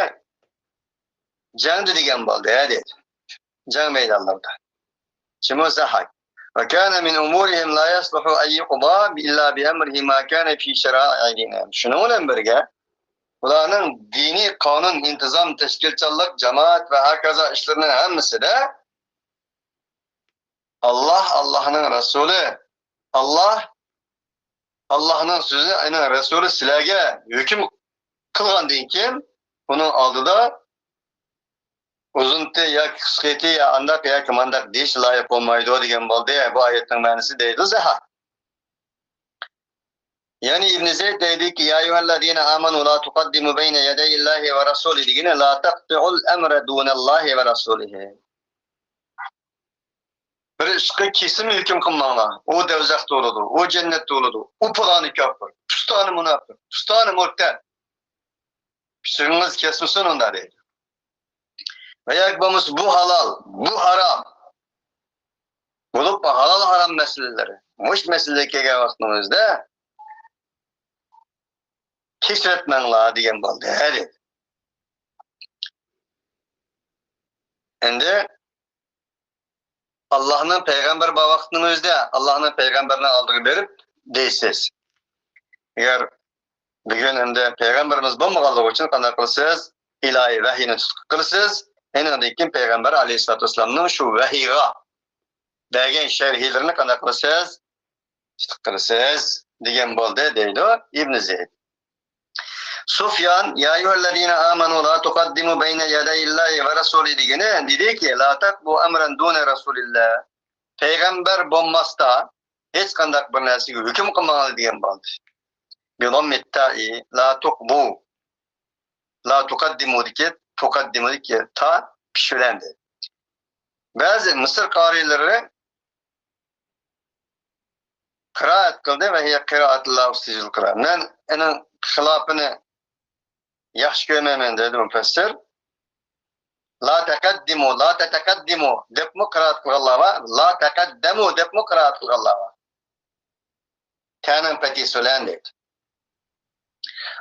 جەڭدە دېگەن بولدى، ھە، دەيدۇ. جەڭ مەيدانلىرىدا. جۇمھۇر زەھاك. وكان من أمورهم لا يصلح أن يقضى إلا بأمره ما كان في شرائع دينهم. شۇنىڭ بىلەن بىرگە، بۇلارنىڭ دىنىي قانۇن، ئىنتىزام، تەشكىلچانلىق، جامائەت ۋە ھاكازا ئىشلىرىنىڭ ھەممىسىدە ئاللاھ، ئاللاھنىڭ رەسۇلى، ئاللاھ، ئاللاھنىڭ سۆزى، ئۇنىڭ رەسۇلى سىلەرگە ھۆكۈم قىلغاندىن كېيىن، ئۇنىڭ ئالدىدا ئۇزۇنتى ياكى قىسقىتى يا ئانداق ياكى مانداق دېيىش لايىق بولمايدۇ دېگەن بولدى. بۇ ئايەتنىڭ مەنىسى دەيدۇ زەھاك. يەنى ئىبن زەيد دەيدۇكى، يا أيها الذين آمنوا لا تقدموا بين يدي الله ورسوله دېگىنى، لا تقطعوا الأمر دون الله ورسوله. بىر ئىشقا كېسىم ھۆكۈم قىلماڭلار. ئۇ دوزاختا بولىدۇ، ئۇ جەننەتتە بولىدۇ، ئۇ پالانى كاپىر، پۇستانى مۇناپىق، پۇستانى مۇرتەد. پىچىقىڭىز كەسمىسۇن ئۇندا دەيدۇ. ۋە ياكى بولمىسا بۇ ھالال، بۇ ھارام. بولۇپمۇ ھالال ھارام مەسىلىلىرى. مۇشۇ مەسىلىگە كەلگەن ۋاقتىڭىزدا كېسىۋەتمەڭلار دېگەن بولدى. ھە دېدى. ئەمدى ئاللاھنىڭ پەيغەمبىرى بار ۋاقىتنىڭ ئۆزىدە ئاللاھنىڭ پەيغەمبىرىنىڭ ئالدىغا بېرىپ دەيسىز. ئەگەر بۈگۈن ئەمدى پەيغەمبىرىمىز بولمىغانلىقى ئۈچۈن قانداق قىلىسىز؟ ئىلاھىي ۋەھىينى تۇتقا قىلىسىز. ئېنىڭدىن كېيىن پەيغەمبەر ئەلەيھىسسالاتۇ ۋەسسالامنىڭ شۇ ۋەھىيغا بەرگەن شەرھلىرىنى قانداق قىلىسىز؟ تۇتقا قىلىسىز دېگەن بولدى دەيدۇ ئىبن زەيد. سۇفيان، يا أيها الذين آمنوا لا تقدموا بين يدي الله ورسوله دېگىنى دېدىكى، لا تقضوا أمرا دون رسول الله. پەيغەمبەر بولماستا ھېچقانداق بىر نەرسىگە ھۆكۈم قىلماڭلار دېگەن بولدى. بضم التاء، لا تقضوا. لا تقدموا دىكى، تقدموا دىكى تا پېشىۋالدى. بەزى مىسىر قارىيلىرى قىرائەت قىلدى، وهي قراءة لا أستجيز القراءة. مەن ئېنىڭ خىلاپىنى ياخشى كۆرمەيمەن دەيدۇ مۇپەسسىر. لا تقدموا، لا تتقدموا دەپمۇ قىرائەت قىلغانلار بار، لا تقدموا دەپمۇ قىرائەت قىلغانلار بار. تەنىڭ پەتھىسى بىلەن دەيدۇ.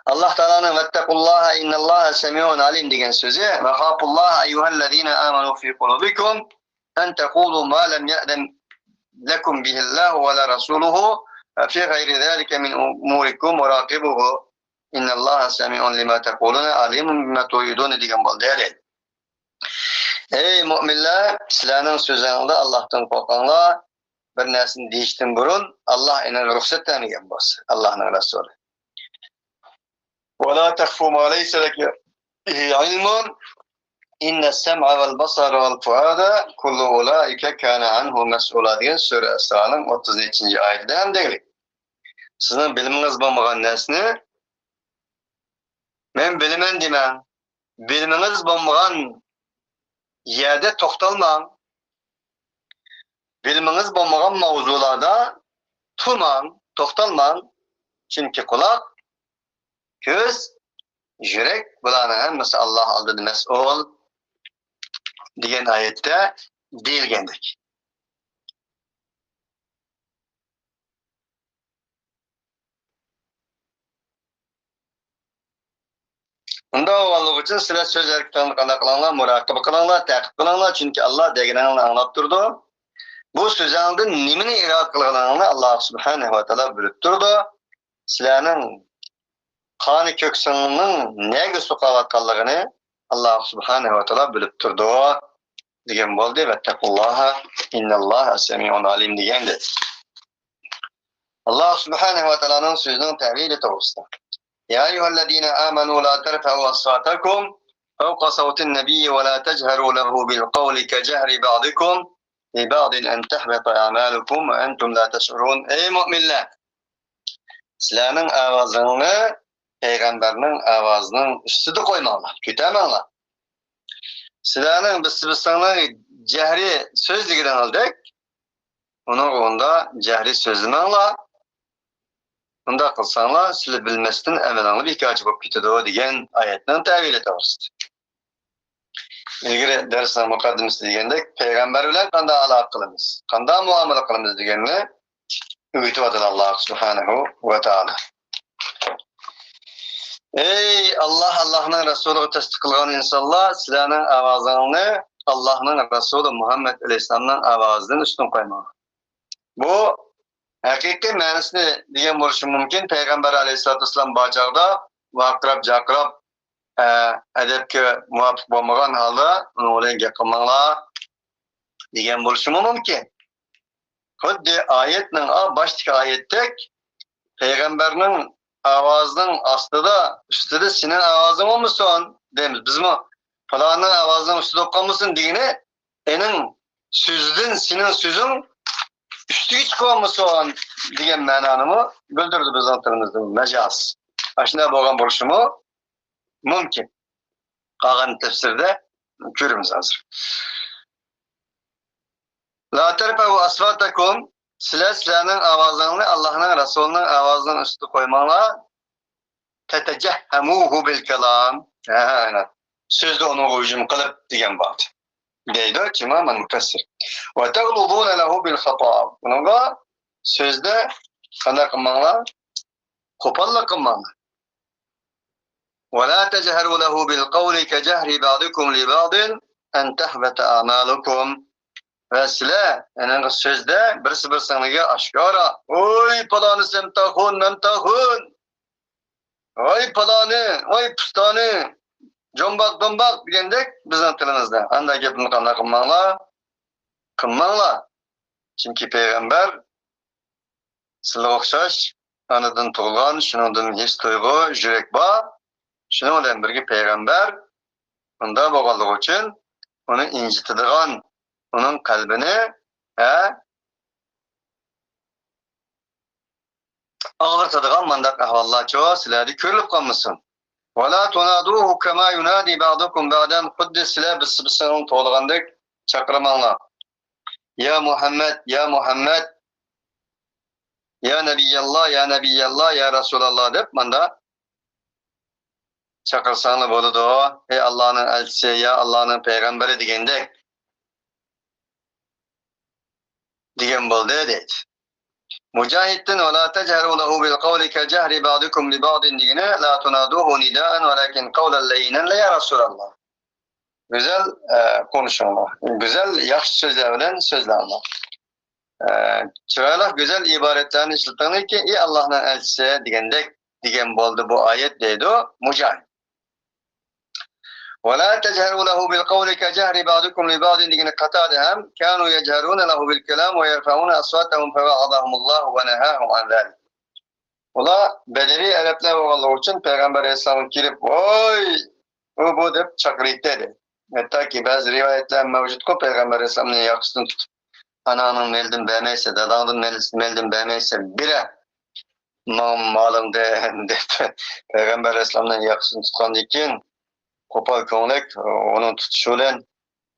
ئاللاھ تائالانىڭ واتقوا الله إن الله سميع عليم دېگەن سۆزى، وخافوا الله أيها الذين آمنوا في قلوبكم أن تقولوا ما لم يأذن لكم به الله ولا رسوله في غير ذلك من أموركم وراقبوه إن الله سميع لما تقولون عليم بما توعدون دېگەن بولدى. ئەي مۆمىنلەر، سىلەرنىڭ سۆزۈڭلاردا ئاللاھتىن قورقۇڭلار، بىر نەرسىنى دېيىشتىن بۇرۇن ئاللاھ ئېنىڭ رۇخسەت بەرمىگەن بولسا، ئاللاھنىڭ رەسۇلى. ولا تقف ما ليس لك به علم إن السمع والبصر والفؤاد كل أولئك كان عنه مسؤولا دېگەن سۈرە ئىسرانىڭ ئوتتۇز نەچچىنچى ئايىتىدە ھەم دېگىلى. سىزنىڭ بىلىمىڭىز بولمىغان نەرسىنى مەن بىلىمەن دېمەڭ. بىلىمىڭىز بولمىغان يەردە توختالماڭ. بىلىمىڭىز بولمىغان ماۋزۇلاردا تۇرماڭ، توختالماڭ. چۈنكى قۇلاق، كۆز، يۈرەك، بۇلارنىڭ ھەممىسى ئاللاھ ئالدىدا مەسئۇل دېگەن ئايەتتە دېيىلگەندەك. ئۇنداق بولغانلىقى ئۈچۈن سىلەر سۆز ھەرىكىتىڭلارنى قانداق قىلىڭلار؟ مۇراقىبە قىلىڭلار، تەقىب قىلىڭلار، چۈنكى ئاللاھ دېگىنىڭلارنى ئاڭلاپ تۇرىدۇ. بۇ سۆزۈڭلاردىن نېمىنى ئىرادە قىلغىنىڭلارنى ئاللاھ سۇبھانەھۇ ۋە تائالا بىلىپ تۇرىدۇ. سىلەرنىڭ قانى كۆكسىڭىزنىڭ نەگە سوقۇۋاتقانلىقىنى ئاللاھ سۇبھانەھۇ ۋە تائالا بىلىپ تۇرىدۇ دېگەن بولدى. واتقوا الله إن الله سميع عليم دېگەندى. ئاللاھ سۇبھانەھۇ ۋە تائالانىڭ سۆزىنىڭ تەۋىلى توغرىسىدا. يا أيها الذين آمنوا لا ترفعوا أصواتكم فوق صوت النبي ولا تجهروا له بالقول كجهر بعضكم لبعض أن تحبط أعمالكم وأنتم لا تشعرون. ئەي مۆمىنلەر! سىلەرنىڭ ئاۋازىڭلارنى پەيغەمبەرنىڭ ئاۋازىنىڭ ئۈستىدە قويماڭلار، كۆتەرمەڭلار. سىلەرنىڭ بىرسى-بىرسىڭلار جەھرىي سۆزلىگىنىڭىزدەك، ئۇنىڭ ئورنىدا جەھرىي سۆزلىمەڭلار. ئۇنداق قىلساڭلار، سىلەر بىلمەستىن ئەمىلىڭلار بىكارچە بولۇپ كېتىدۇ، دېگەن ئايەتنىڭ تەۋىلى توغرىسىدا. ئىلگىرى دەرسنىڭ مۇقەددىمىسىدە دېگەندەك، پەيغەمبەر بىلەن قانداق ئالاقە قىلىمىز، قانداق مۇئامىلە قىلىمىز دېگەننى ئۆگىتىۋاتىدۇ ئاللاھ سۇبھانەھۇ ۋە تائالا. ئەي ئاللاھ، ئاللاھنىڭ رەسۇلىغا تەستىق قىلغان ئىنسانلار، سىلەرنىڭ ئاۋازىڭلارنى ئاللاھنىڭ رەسۇلى مۇھەممەد ئەلەيھىسسالامنىڭ ئاۋازىدىن ئۈستۈن قويماڭ. بۇ ھەقىقىي مەنىسىنى دېگەن بولۇشى مۇمكىن. پەيغەمبەر ئەلەيھىسسالاتۇ ۋەسسالام بار چاغدا ۋارقىراپ-جارقىراپ، ئە، ئەدەپكە مۇۋاپىق بولمىغان ھالدا ئۇنىڭ بىلەن گەپ قىلماڭلار دېگەن بولۇشىمۇ مۇمكىن. خۇددى ئايەتنىڭ، ئا، باشتىكى ئايەتتەك، پەيغەمبەرنىڭ ئاۋازىنىڭ ئاستىدا، ئۈستىدە سېنىڭ ئاۋازىڭ بولمىسۇن دەيمىز. بىزمۇ پالانىڭ ئاۋازىنىڭ ئۈستىدە ئوقۇغانمىسۇن دېگىنى، ئېنىڭ سۆزىدىن سېنىڭ سۆزۈڭ ئۈستىگە چىقىۋالمىسۇن دېگەن مەنانىمۇ بىلدۈرىدۇ بىزنىڭ تىلىمىزدا مەجاز. ئاشۇنداق بولغان بولۇشىمۇ مۇمكىن. قالغان تەپسىردە كۆرىمىز ھازىر. لا ترفعوا أصواتكم، سىلەر سىلەرنىڭ ئاۋازىڭلارنى ئاللاھنىڭ، رەسۇلىنىڭ ئاۋازىنىڭ ئۈستىدە قويماڭلار. تتجهموه بالكلام. ھە، ئەنە. سۆزدە ئۇنىڭغا ھۇجۇم قىلىپ دېگەن بار. دەيدۇ ئىمام ئەل مۇپەسسىر. وتغلظون له بالخطاب. ئۇنىڭغا سۆزدە قانداق قىلماڭلار؟ قوپاللىق قىلماڭلار. ولا تجهروا له بالقول كجهر بعضكم لبعض أن تحبط أعمالكم. ۋە سىلەر، يەنى سۆزدە بىرسى بىرسىڭلارگە ئاشكارا، ۋوي پالانى سەمتاخۇن، مەمتاخۇن، ۋاي پالانى، ۋاي پۇستانى، جومباق، دومباق دېگەندەك بىزنىڭ تىلىمىزدا. ئانداق گەپنى قانداق قىلماڭلار؟ قىلماڭلار. چۈنكى پەيغەمبەر سىلىگە ئوخشاش ئانىدىن تۇغۇلغان، شۇنىڭدىن ھېس تۇيغۇ، يۈرەك بار. شۇنىڭ بىلەن بىرگە پەيغەمبەر مۇنداق بولغانلىقى ئۈچۈن ئۇنى ئىنجىتىدىغان، ئۇنىڭ قەلبىنى، ھە، ئاغرىتىدىغان مانداق ئەھۋاللارچۇ سىلەردە كۆرۈلۈپ قالمىسۇن. ولا تنادوه كما ينادي بعضكم بعضا. خۇددى سىلەر بىرسى بىرسىنى توۋلىغاندەك چاقىرماڭلار. يا مۇھەممەد، يا مۇھەممەد، يا نەبىيەللا، يا نەبىيەللا، يا رەسۇلەللا دەپ ماندا چاقىرساڭلار بولىدۇ. ئەي ئاللانىڭ ئەلچىسى، يا ئاللانىڭ پەيغەمبىرى دېگەندەك. دېگەن بولدى دەيدۇ. مۇجاھىدتىن ولا تجهروا له بالقول كجهر بعضكم لبعض دېگىنى لا تنادوه نداء ولكن قولا لينا يا رسول الله. گۈزەل، ئە، قونۇشۇڭلار. گۈزەل، ياخشى سۆزلەر بىلەن سۆزلەڭلار. ئە، چىرايلىق، گۈزەل ئىبارەتلەرنى ئىشلىتىڭلاركى، ئى ئاللاھنىڭ ئەلچىسى دېگەندەك دېگەن بولدى بۇ ئايەت دەيدۇ مۇجاھىد. ولا تجهروا له بالقول كجهر بعضكم لبعض دېگىنى قاتادە ھەم كانوا يجهرون له بالكلام ويرفعون أصواتهم فوعظهم الله ونهاهم عن ذلك. ئۇلار بەدەۋىي ئەرەبلەر بولغانلىقى ئۈچۈن پەيغەمبەر ئەلەيھىسسالامغا كېلىپ، ۋوي، ئۇ بۇ دەپ چاقىرىدۇ. ھەتتاكى بەزى رىۋايەتلەر مەۋجۇتقۇ، پەيغەمبەر ئەلەيھىسسالامنىڭ ياقىسىدىن تۇتۇپ، ئاناڭنىڭ مېلىدىن بەرمەيسەن، داداڭدىن مېلىدىن بەرمەيسەن، بېرە ماڭا مالىڭدىن دەپ پەيغەمبەر ئەلەيھىسسالامنىڭ ياقىسىدىن تۇتقاندىن كېيىن، قوپال كۆڭلەك ئۇنىڭ تۇتۇشى بىلەن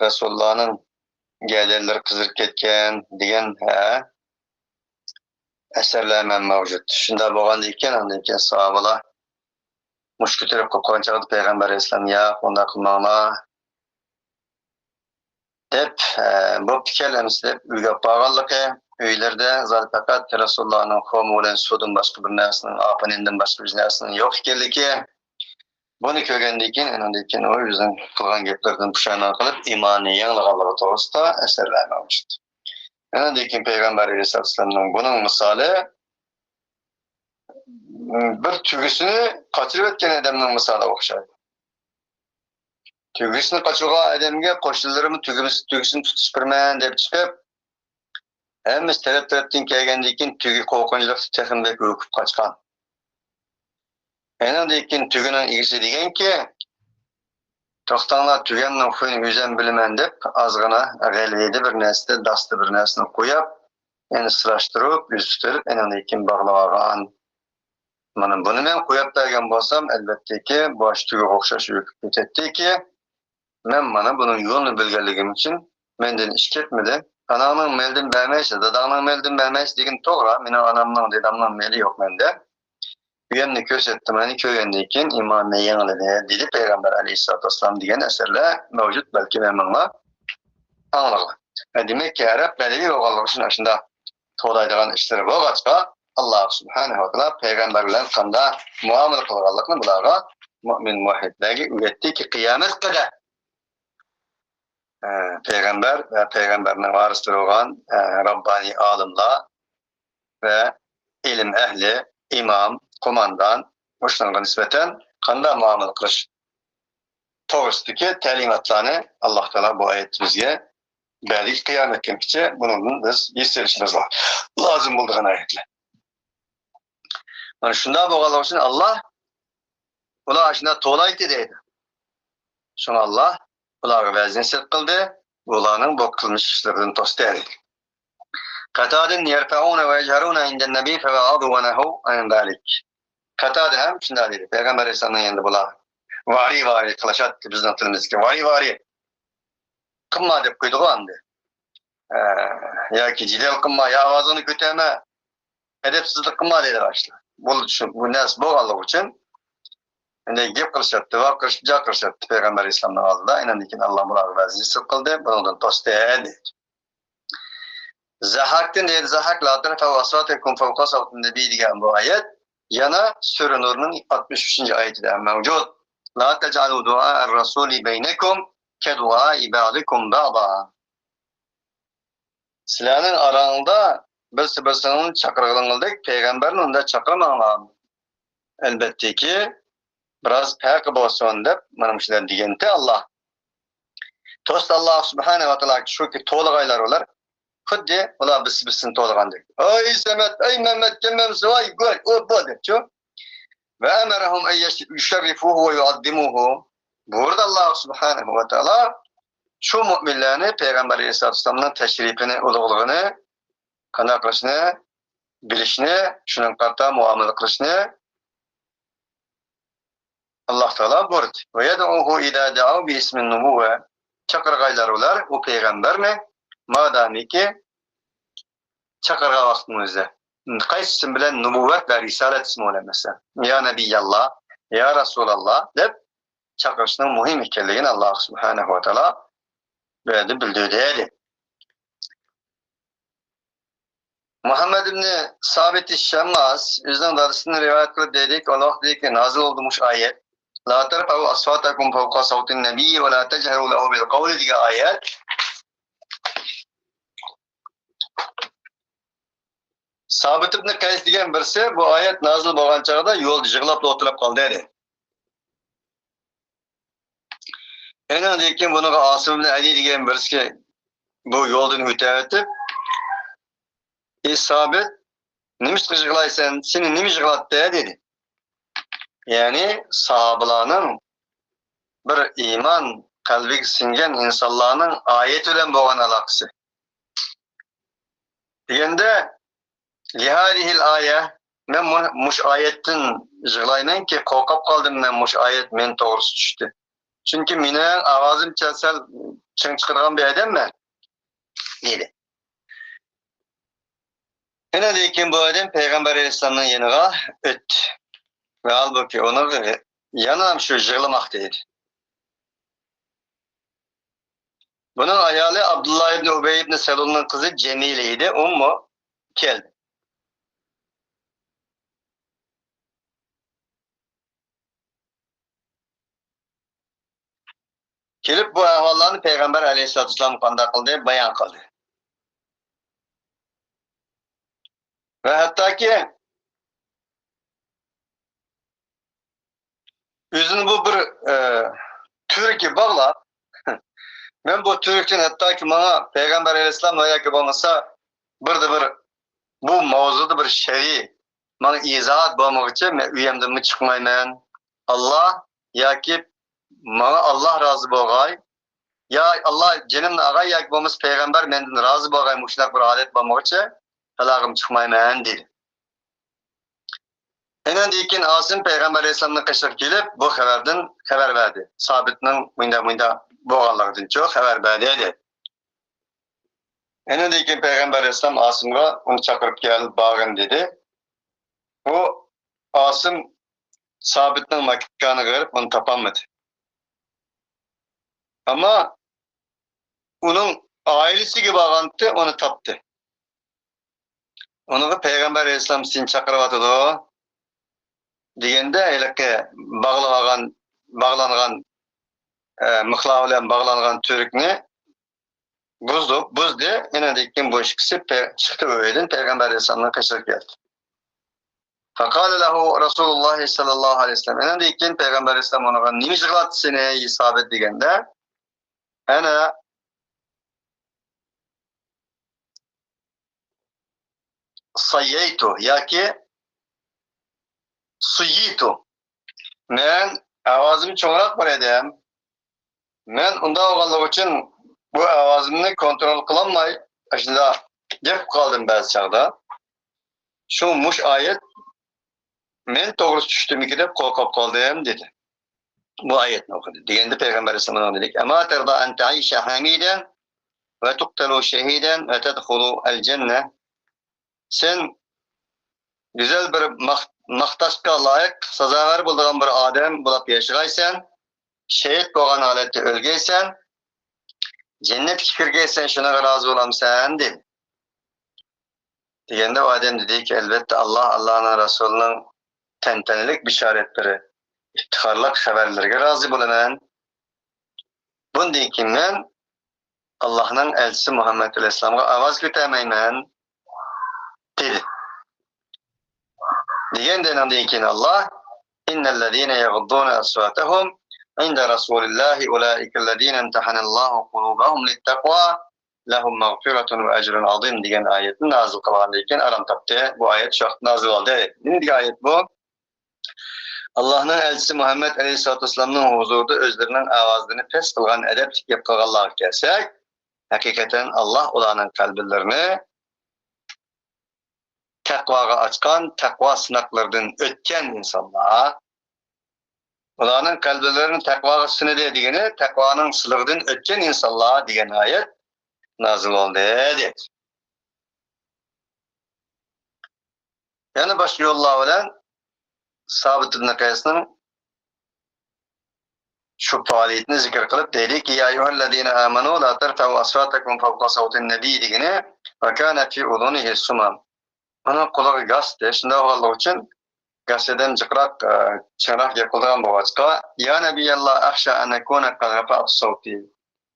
رەسۇلۇللانىڭ گەدەنلىرى قىزىرىپ كەتكەن دېگەن، ھە، ئەسەرلەر ھەم مەۋجۇت. شۇنداق بولغاندىكىن، ئاندىن كېيىن ساھابىلار مۇشۇ كۆتۈرۈپ قويغان چاغدا پەيغەمبەر ئەلەيھىسسالام، ياق، ئۇنداق قىلماڭلار دەپ، ئە، بوپتىكەن ئەمىسە دەپ ئۆيگە ئاپارغانلىقى، ئۆيلىرىدە زادى پەقەت رەسۇلۇللانىڭ خورما بىلەن سۇدىن باشقا بىر نەرسىنىڭ، ئاپىنىندىن باشقا بىر نەرسىنىڭ يوق ئىكەنلىكى، بۇنى كۆرگەندىن كېيىن، ئۇنىڭدىن كېيىن ئۇ ئۆزىنىڭ قىلغان گەپلىرىدىن پۇشايمان قىلىپ، ئىمانىنى يېڭىلىغانلىقى توغرىسىدا ئەسەرلەر مەۋجۇت. ئۇنىڭدىن كېيىن پەيغەمبەر ئەلەيھىسسالامنىڭ بۇنىڭ مىسالى، بىر تۆگىسىنى قاچۇرۇۋەتكەن ئادەمنىڭ مىسالىغا ئوخشايدۇ. تۆگىسىنى قاچۇرغان ئادەمگە قوشنىلىرىمۇ تۆگىسى، تۆگىسىنى تۇتۇشۇپ بېرىمەن دەپ چىقىپ، ھەممىسى تەرەپ-تەرەپتىن كەلگەندىن كېيىن، تۆگە قورقۇنچلۇق تېخىمۇ بەك ھۆركۈپ قاچقان. ئېنىڭدىن كېيىن تۆگىنىڭ ئىگىسى دېگەنكى، توختاڭلار، تۆگەمنىڭ خۇيىنى ئۆزۈم بىلىمەن دەپ، ئازغىنا غەلۋىدە بىر نەرسىدە، داستا بىر نەرسىنى قويۇپ، يەنە سىراشتۇرۇپ، ئۈزۈپ تۇرۇپ، ئېنىڭدىن كېيىن باغلىۋالغان. مانا بۇنى مەن قويۇپ بەرگەن بولسام، ئەلۋەتتىكى، بۇ ئاشۇ تۆگىگە ئوخشاش ھۆركۈپ كېتەتتىكى، مەن مانا بۇنىڭ يولىنى بىلگەنلىكىم ئۈچۈن مەندىن ئىش كەتمىدى. ئاناڭنىڭ مېلىدىن بەرمەيسەن، داداڭنىڭ مېلىدىن بەرمەيسەن دېگىنى توغرا، مېنىڭ ئانامنىڭ، دادامنىڭ مېلى يوق مەندە. ئۆيۈمنى كۆرسەتتىم، مانا كۆرگەندىن كېيىن ئىمانىنى يېڭىلىدى، دېدى پەيغەمبەر ئەلەيھىسسالاتۇ ۋەسسالام دېگەن ئەسەرلەر مەۋجۇت، بەلكىم ھەممىڭلار ئاڭلىغان. ھە، دېمەككى، ئەرەب بەدىۋى بولغانلىقى ئۈچۈن ئاشۇنداق توۋلايدىغان ئىشلىرى بولغاچقا، ئاللا سۇبھانەھۇ ۋە تائالا پەيغەمبەر بىلەن قانداق مۇئامىلە قىلغانلىقىنى بۇلارغا، مۆمىن مۇۋەھھىدلەرگە ئۆگەتتىكى، قىيامەت قەدەر، ئە، پەيغەمبەر ۋە پەيغەمبەرنىڭ ۋارىسلىرى بولغان، ئە، راببانىي ئالىملار ۋە ئىلىم ئەھلى، ئىمام، قوماندان، مۇشۇلارغا نىسبەتەن قانداق مۇئامىلە قىلىش توغرىسىدىكى تەلىماتلارنى ئاللاھ تائالا بۇ ئايەتتە بىزگە بەردى. قىيامەت كۈنگىچە بۇنىڭدىن بىز ھېس ئېلىشىمىز لازىم بولىدىغان ئايەتلەر. مانا شۇنداق بولغانلىقى ئۈچۈن ئاللاھ ئۇلار ئاشۇنداق توۋلايتتى دەيدۇ. شۇڭا ئاللاھ ئۇلارغا ۋەز نېسىپ قىلدى، ئۇلارنىڭ بۇ قىلمىش ئىشلىرىدىن توستى دەيدۇ. قاتادىدىن يەرفەئۇنە ۋە يەجھەرۇنە ئىندەن نەبىي فەۋەئەزۇ ۋە نەھەۋ ئەن زالىك. قاتادە ھەم شۇنداق دېدى. پەيغەمبەر ئەلەيھىسسالامنىڭ يېنىدا بۇلار ۋارى ۋارى قىلىشاتتى، بىزنىڭ تىلىمىزدىكى ۋارى ۋارى. قىلما دەپ قويدىغۇ ئەمدى. ئە، ياكى جېدەل قىلما، يا ئاۋازىڭنى كۆتەرمە، ئەدەپسىزلىك قىلما دەيدۇ باشلار. بۇ، شۇ، بۇ نەرسە بولغانلىقى ئۈچۈن، ئەمدى گەپ قىلىشاتتى، ۋارقىرىشىپ، جارقىرىشاتتى پەيغەمبەر ئەلەيھىسسالامنىڭ ئالدىدا. ئاندىن كېيىن ئاللاھ بۇلارغا ۋەز نېسىپ قىلدى، بۇنىڭدىن توستى دەيدۇ. زەھاكتىن دەيدۇ، زەھاك، لا تەرفەئۇ ئەسۋاتەكۇم فەۋقە سەۋتىن نەبىي دېگەن بۇ ئايەت يەنە سۈرە نۇرنىڭ ئاتمىش ئۈچىنچى ئايىتىدە ھەم مەۋجۇت. لا تەجئەلۇ دۇئائەر رەسۇلى بەينەكۇم كەدۇئائى بەئزىكۇم بەئزا. سىلەرنىڭ ئاراڭدا بىرسى بىرسىنىڭ چاقىرغىنىڭىزدەك پەيغەمبەرنى ئۇنداق چاقىرماڭلار. ئەلۋەتتىكى، بىراز پەرقى بولسۇن دەپ، مانا مۇشۇلار دېگەنتى ئاللاھ. توست ئاللاھ سۇبھانەھۇ ۋە تائالاكى شۇكى، توۋلىغايلار ئۇلار. خۇددى ئۇلار بىرسى بىرسىنى توۋلىغاندەك. ئەي سەمەت، ئەي مەمەت، كەلمەمسە، ۋاي، گۇي، ئۇ، بۇ دەپچۇ. ۋە ئەمەرەھۇم ئەن يەش-، يۇشەررىفۇھۇ ۋە يۇئەززىمۇھۇ. بۇيرۇدى ئاللاھ سۇبھانەھۇ ۋە تائالا شۇ مۇئمىنلەرنى پەيغەمبەر ئەلەيھىسسالاتۇ ۋەسسالامنىڭ تەشرىپىنى، ئۇلۇغلۇقىنى قانداق قىلىشنى بىلىشنى، شۇنىڭغا قارىتا مۇئامىلە قىلىشنى ئاللاھ تائالا بۇيرۇدى. ۋە يەدئۇھۇ ئىزا دەئەۋ بىئىسمىن نۇبۇۋۋە. چاقىرغايلار ئۇلار ئۇ پەيغەمبەرنى، مادامىكى چاقىرغان ۋاقتىمىزدا. قايسى ئىسىم بىلەن؟ نۇبۇۋۋەت ۋە رىسالەت ئىسمى بىلەن، مەسىلەن، يا نەبىيەللاھ، يا رەسۇلەللاھ دەپ چاقىرىشنىڭ مۇھىم ئىكەنلىكىنى ئاللاھ سۇبھانەھۇ ۋە تائالا بۇ يەردە بىلدۈردى. مۇھەممەد ئىبنى سابىت شەمماس ئۆزىنىڭ دادىسىدىن رىۋايەت قىلىپ دەيدىكى، ئۇ ۋاقىتتىكى نازىل بولدى مۇشۇ ئايەت. لا ترفعوا أصواتكم فوق صوت النبي ولا تجهروا له بالقول دېگەن ئايەت. سابىت ئىبنى قەيس دېگەن بىرسى بۇ ئايەت نازىل بولغان چاغدا يولدا يىغلاپلا ئولتۇرۇپ قالدى دەيدۇ. ئېنىڭدىن كېيىن بۇنىڭغا ئاسىم ئىبنى ئەدى دېگەن بىرسى بۇ يولدىن ئۆتۈۋېتىپ، ئى سابىت، نېمىشقا يىغلايسەن؟ سېنى نېمە يىغلاتتى؟ دېدى. يەنى ساھابىلارنىڭ بىر ئىمان قەلبىگە سىڭگەن ئىنسانلارنىڭ ئايەت بىلەن بولغان ئالاقىسى. دېگەندە، لىھازىھىل ئايە، مەن مۇ-، مۇشۇ ئايەتتىن يىغلايمەنكى، قورقۇپ قالدىم مەن، مۇشۇ ئايەت مەن توغرىسىدا چۈشتى. چۈنكى مېنىڭ ئاۋازىمچە سەل چىڭ چىقىدىغان بىر ئادەممەن، دېدى. ئېنىڭدىن كېيىن بۇ ئادەم پەيغەمبەر ئەلەيھىسسالامنىڭ يېنىغا ئۆتتى. ۋە ھالبۇكى، ئۇنىڭغا يەنە شۇ يىغلىماقتا ئىدى. بۇنىڭ ئايالى ئابدۇللا ئىبنى ئۇبەي ئىبنى سەلۇلنىڭ قىزى جەمىلە ئىدى، ئۇمۇ كەلدى. كېلىپ بۇ ئەھۋاللارنى پەيغەمبەر ئەلەيھىسسالاتۇ ۋەسسالام قانداق قىلدى؟ بايان قىلدى. ۋە ھەتتاكى ئۆزىنى بۇ بىر، ئە، تۈۋرۈككە باغلاپ، مەن بۇ تۈۋرۈكتىن ھەتتاكى ماڭا پەيغەمبەر ئەلەيھىسسالام ۋە ياكى بولمىسا بىردە بىر بۇ ماۋزۇدا بىر شەرئىي ماڭا ئىزاھات بولمىغۇچە مەن ئۆيۈمدىنمۇ چىقمايمەن. ئاللا ياكى ماڭا ئاللا رازى بولغاي، يا ئاللا جېنىمنى ئالغاي ياكى بولمىسا پەيغەمبەر مەندىن رازى بولغاي، مۇشۇنداق بىر ھالەت بولمىغۇچە قالاغىمۇ چىقمايمەن، دېدى. ئېنىڭدىن كېيىن ئاسىم پەيغەمبەر ئەلەيھىسسالامنىڭ قېشىغا كېلىپ، بۇ خەۋەردىن خەۋەر بەردى. سابىتنىڭ مۇنداق، مۇنداق بولغانلىقىدىنچۇ خەۋەر بەردى، دېدى. ئېنىڭدىن كېيىن پەيغەمبەر ئەلەيھىسسالام ئاسىمغا ئۇنى چاقىرىپ كەل، بارغىن، دېدى. بۇ ئاسىم سابىتنىڭ ماكانىغا بېرىپ ئۇنى تاپالمىدى. ئەمما ئۇنىڭ ئائىلىسىگە بارغانتى، ئۇنى تاپتى. ئۇنىڭغا پەيغەمبەر ئەلەيھىسسالام سېنى چاقىرىۋاتىدۇ، دېگەندە، ھېلىقى باغلىۋالغان، باغلانغان، ئە، مىخلار بىلەن باغلانغان تۈۋرۈكنى بۇزدى، بۇزدى. ئېنىڭدىن كېيىن بۇ ئىككىسى پە-، چىقتى ئۆيدىن، پەيغەمبەر ئەلەيھىسسالامنىڭ قېشىغا كەلدى. فقال له رسول الله صلى الله عليه وسلم. ئېنىڭدىن كېيىن پەيغەمبەر ئەلەيھىسسالام ئۇنىڭغا، نېمە يىغلاپتۇ سېنى، سابىت دېگەندە، ئەنە سەييەيتۇ ياكى سۇييىتۇ. مەن ئاۋازىم چوڭراق بار ئىدىم. مەن ئۇنداق بولغانلىقى ئۈچۈن بۇ ئاۋازىمنى كونترول قىلالماي، ئاشۇنداق گەپ قىلىپ قالدىم بەزى چاغدا. شۇ مۇش ئايەت مەن توغرا چۈشتىمىكى دەپ قورقۇپ قالدىم، دېدى. بۇ ئايەتنى ئوقۇدى. دېگەندە پەيغەمبەر ئەلەيھىسسالام ئۇنىڭغا دېدى، أما ترضى أن تعيش حميدا وتقتل شهيدا وتدخل الجنة. سەن گۈزەل بىر ماق-، ماختاشقا لايىق، سازاۋەر بولىدىغان بىر ئادەم بولۇپ ياشىغايسەن، شېھىت بولغان ھالەتتە ئۆلگەيسەن، جەننەتكە كىرگەيسەن، شۇنىڭغا رازى بولامسەن؟ دېدى. دېگەندە ئۇ ئادەم دېدىكى، ئەلۋەتتە، ئاللا، ئاللانىڭ رەسۇلىنىڭ تەنتەنىلىك بېشارەتلىرى، ئىپتىخارلىق خەۋەرلىرىگە رازى بولىمەن. بۇندىن كېيىن مەن ئاللانىڭ ئەلچىسى مۇھەممەد ئەلەيھىسسالامغا ئاۋاز كۆتەرمەيمەن، دېدى. دېگەندە ئۇنىڭدىن كېيىن ئاللا، إن الذين يغضون أصواتهم عند رسول الله أولئك الذين امتحن الله قلوبهم للتقوى لهم مغفرة وأجر عظيم دېگەن ئايەتنى نازىل قىلغاندىن كېيىن ئارام تاپتى. بۇ ئايەت شۇ ۋاقىت نازىل بولدى. نېمە دېگەن ئايەت بۇ؟ ئاللانىڭ ئەلچىسى مۇھەممەد ئەلەيھىسسالاتۇ ۋەسسالامنىڭ ھۇزۇرىدا ئۆزلىرىنىڭ ئاۋازىنى پەس قىلغان، ئەدەپلىك گەپ قىلغانلارغا كەلسەك، ھەقىقەتەن ئاللا ئۇلارنىڭ قەلبلىرىنى تەقۋاغا ئاچقان، تەقۋا سىناقلىرىدىن ئۆتكەن ئىنسانلار. ئۇلارنىڭ قەلبلىرىنى تەقۋاغا سىنىدى دېگىنى، تەقۋانىڭ سىنىقىدىن ئۆتكەن ئىنسانلار دېگەن ئايەت نازىل بولدى، دېدى. يەنە باشقا يوللار بىلەن سابىت ئىبن قەيسنىڭ شۇ پائالىيىتىنى زىكىر قىلىپ دەيدىكى، يا أيها الذين آمنوا لا ترفعوا أصواتكم فوق صوت النبي دېگىنى، وكان في أذنه سمم. ئۇنىڭ قۇلىقى گاس ئىدى، شۇنداق بولغانلىقى ئۈچۈن گاس ئادەم جىقراق، ئە، چىڭراق گەپ قىلىدىغان بولغاچقا، يا نبي الله أخشى أن أكون قد رفعت صوتي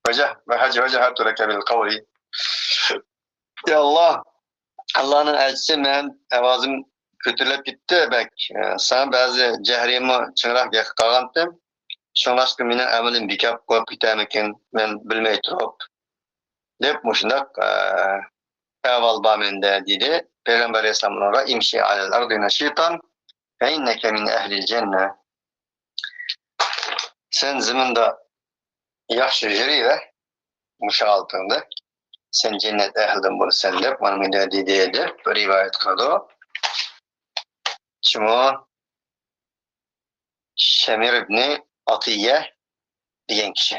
وجه-، وهجهجهت لك بالقول. يا ئاللا، ئاللانىڭ ئەلچىسى، مەن ئاۋازىم كۆتۈرۈلۈپ كېتىپتۇ بەك. ساڭا بەزى جەھرىيمۇ چىڭراق گەپ قىلغانتىم. شۇڭلاشقا مېنىڭ ئەمىلىم بىكار قويۇپ كېتەرمىكىن، مەن بىلمەي تۇرۇپ، دەپ مۇشۇنداق، ئە، ئەھۋال بار مەندە، دېدى. پەيغەمبەر ئەلەيھىسسالام ئۇنىڭغا، امشي على الأرض نشيطا فإنك من أهل الجنة. سەن زېمىندا ياخشى يۈرۈۋەر، مۇشۇ ھالىتىڭدە سەن جەننەت ئەھلىدىن بولىسەن دەپ، مانا مۇنداق دېدى دەپ رىۋايەت قىلىدۇ. شۇمۇ شەمىر ئىبنى ئاتىيە دېگەن كىشى.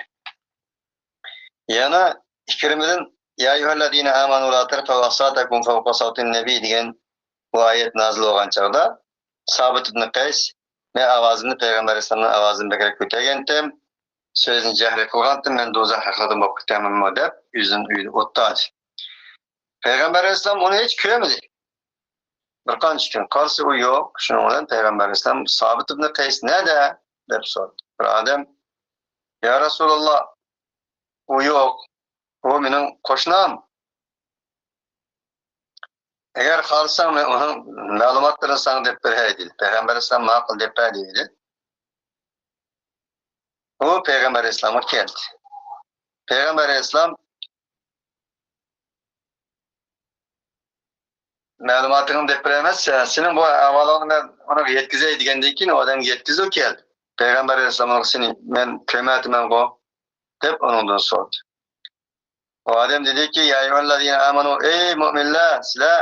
يەنە ئىكرىمىدىن يا أيها الذين آمنوا لا ترفعوا أصواتكم فوق صوت النبي دېگەن بۇ ئايەت نازىل بولغان چاغدا سابىت ئىبنى قەيس، مەن ئاۋازىمنى پەيغەمبەر ئەلەيھىسسالامنىڭ ئاۋازىدىن بەكرەك كۆتەرگەنتىم، سۆزنى جەھرىي قىلغانتىم، مەن دوزاخ ئەھلىدىن بولۇپ كېتەرمەنمۇ دەپ ئۆزىنى ئۆيدە ئوتتادى. پەيغەمبەر ئەلەيھىسسالام ئۇنى ھېچ كۆرمىدى. بىر قانچە كۈن قارىسا ئۇ يوق. شۇنىڭ بىلەن پەيغەمبەر ئەلەيھىسسالام سابىت ئىبنى قەيس نەدە دەپ سورىدى. بىر ئادەم يا رەسۇلاللا، ئۇ يوق، ئۇ مېنىڭ قوشنام. ئەگەر خالىساڭ، مەن ئۇنىڭ مەلۇماتلىرىنى ساڭا دەپ بېرەي، دېدى. پەيغەمبەر ئەلەيھىسسالام ماقۇل دەپ بەردى، دېدى. ئۇ پەيغەمبەر ئەلەيھىسسالامغا كەلدى. پەيغەمبەر ئەلەيھىسسالام مەلۇماتىڭنى دەپ بېرەي ئەمەس، سېنىڭ بۇ ئەھۋالىڭنى مەن ئۇنىڭغا يەتكۈزەي دېگەندىن كېيىن، ئۇ ئادەمگە يەتكۈزدى، كەلدى. پەيغەمبەر ئەلەيھىسسالام ئۇنىڭغا سېنى مەن كۆرمەيۋاتىمەنغۇ دەپ ئۇنىڭدىن سورىدى. ئۇ ئادەم دېدىكى، يا أيها الذين آمنوا، ئەي مۆمىنلەر، سىلەر،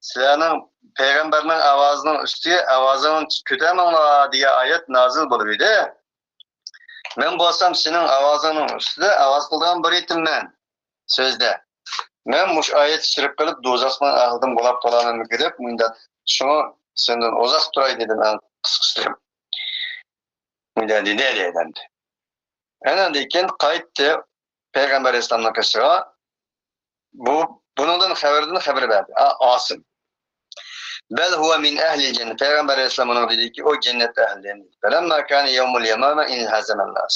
سىلەرنىڭ پەيغەمبەرنىڭ ئاۋازىنىڭ ئۈستىگە ئاۋازىڭنى كۆتەرمەڭلار دېگەن ئايەت نازىل بولۇپ ئىدى. مەن بولسام سېنىڭ ئاۋازىڭنىڭ ئۈستىدە ئاۋاز قىلىدىغان بىر ئىتىممەن سۆزدە. مەن مۇشۇ ئايەت شەرىپ قىلىپ دوزاخنىڭ ئەھلىدىن بولاپ قالارمەنمىكىن دەپ مۇنداق، شۇڭا سەندىن ئۇزاق تۇراي دېدىم ئەڭ قىسقىسى. مۇنداق دېدى دەيدۇ. ئەنە ئاندىن كېيىن قايتتى پەيغەمبەر ئەلەيھىسسالامنىڭ قېشىغا. بۇ، بۇنىڭدىن خەۋىرىدىن خەۋەر بەردى. ئا-، ئاسىم. بل هو من أهل الجنة. پەيغەمبەر ئەلەيھىسسالام ئۇنىڭغا دېدىكى، ئۇ جەننەت ئەھلىدىن. فلما كان يوم اليمامة انهزم الناس.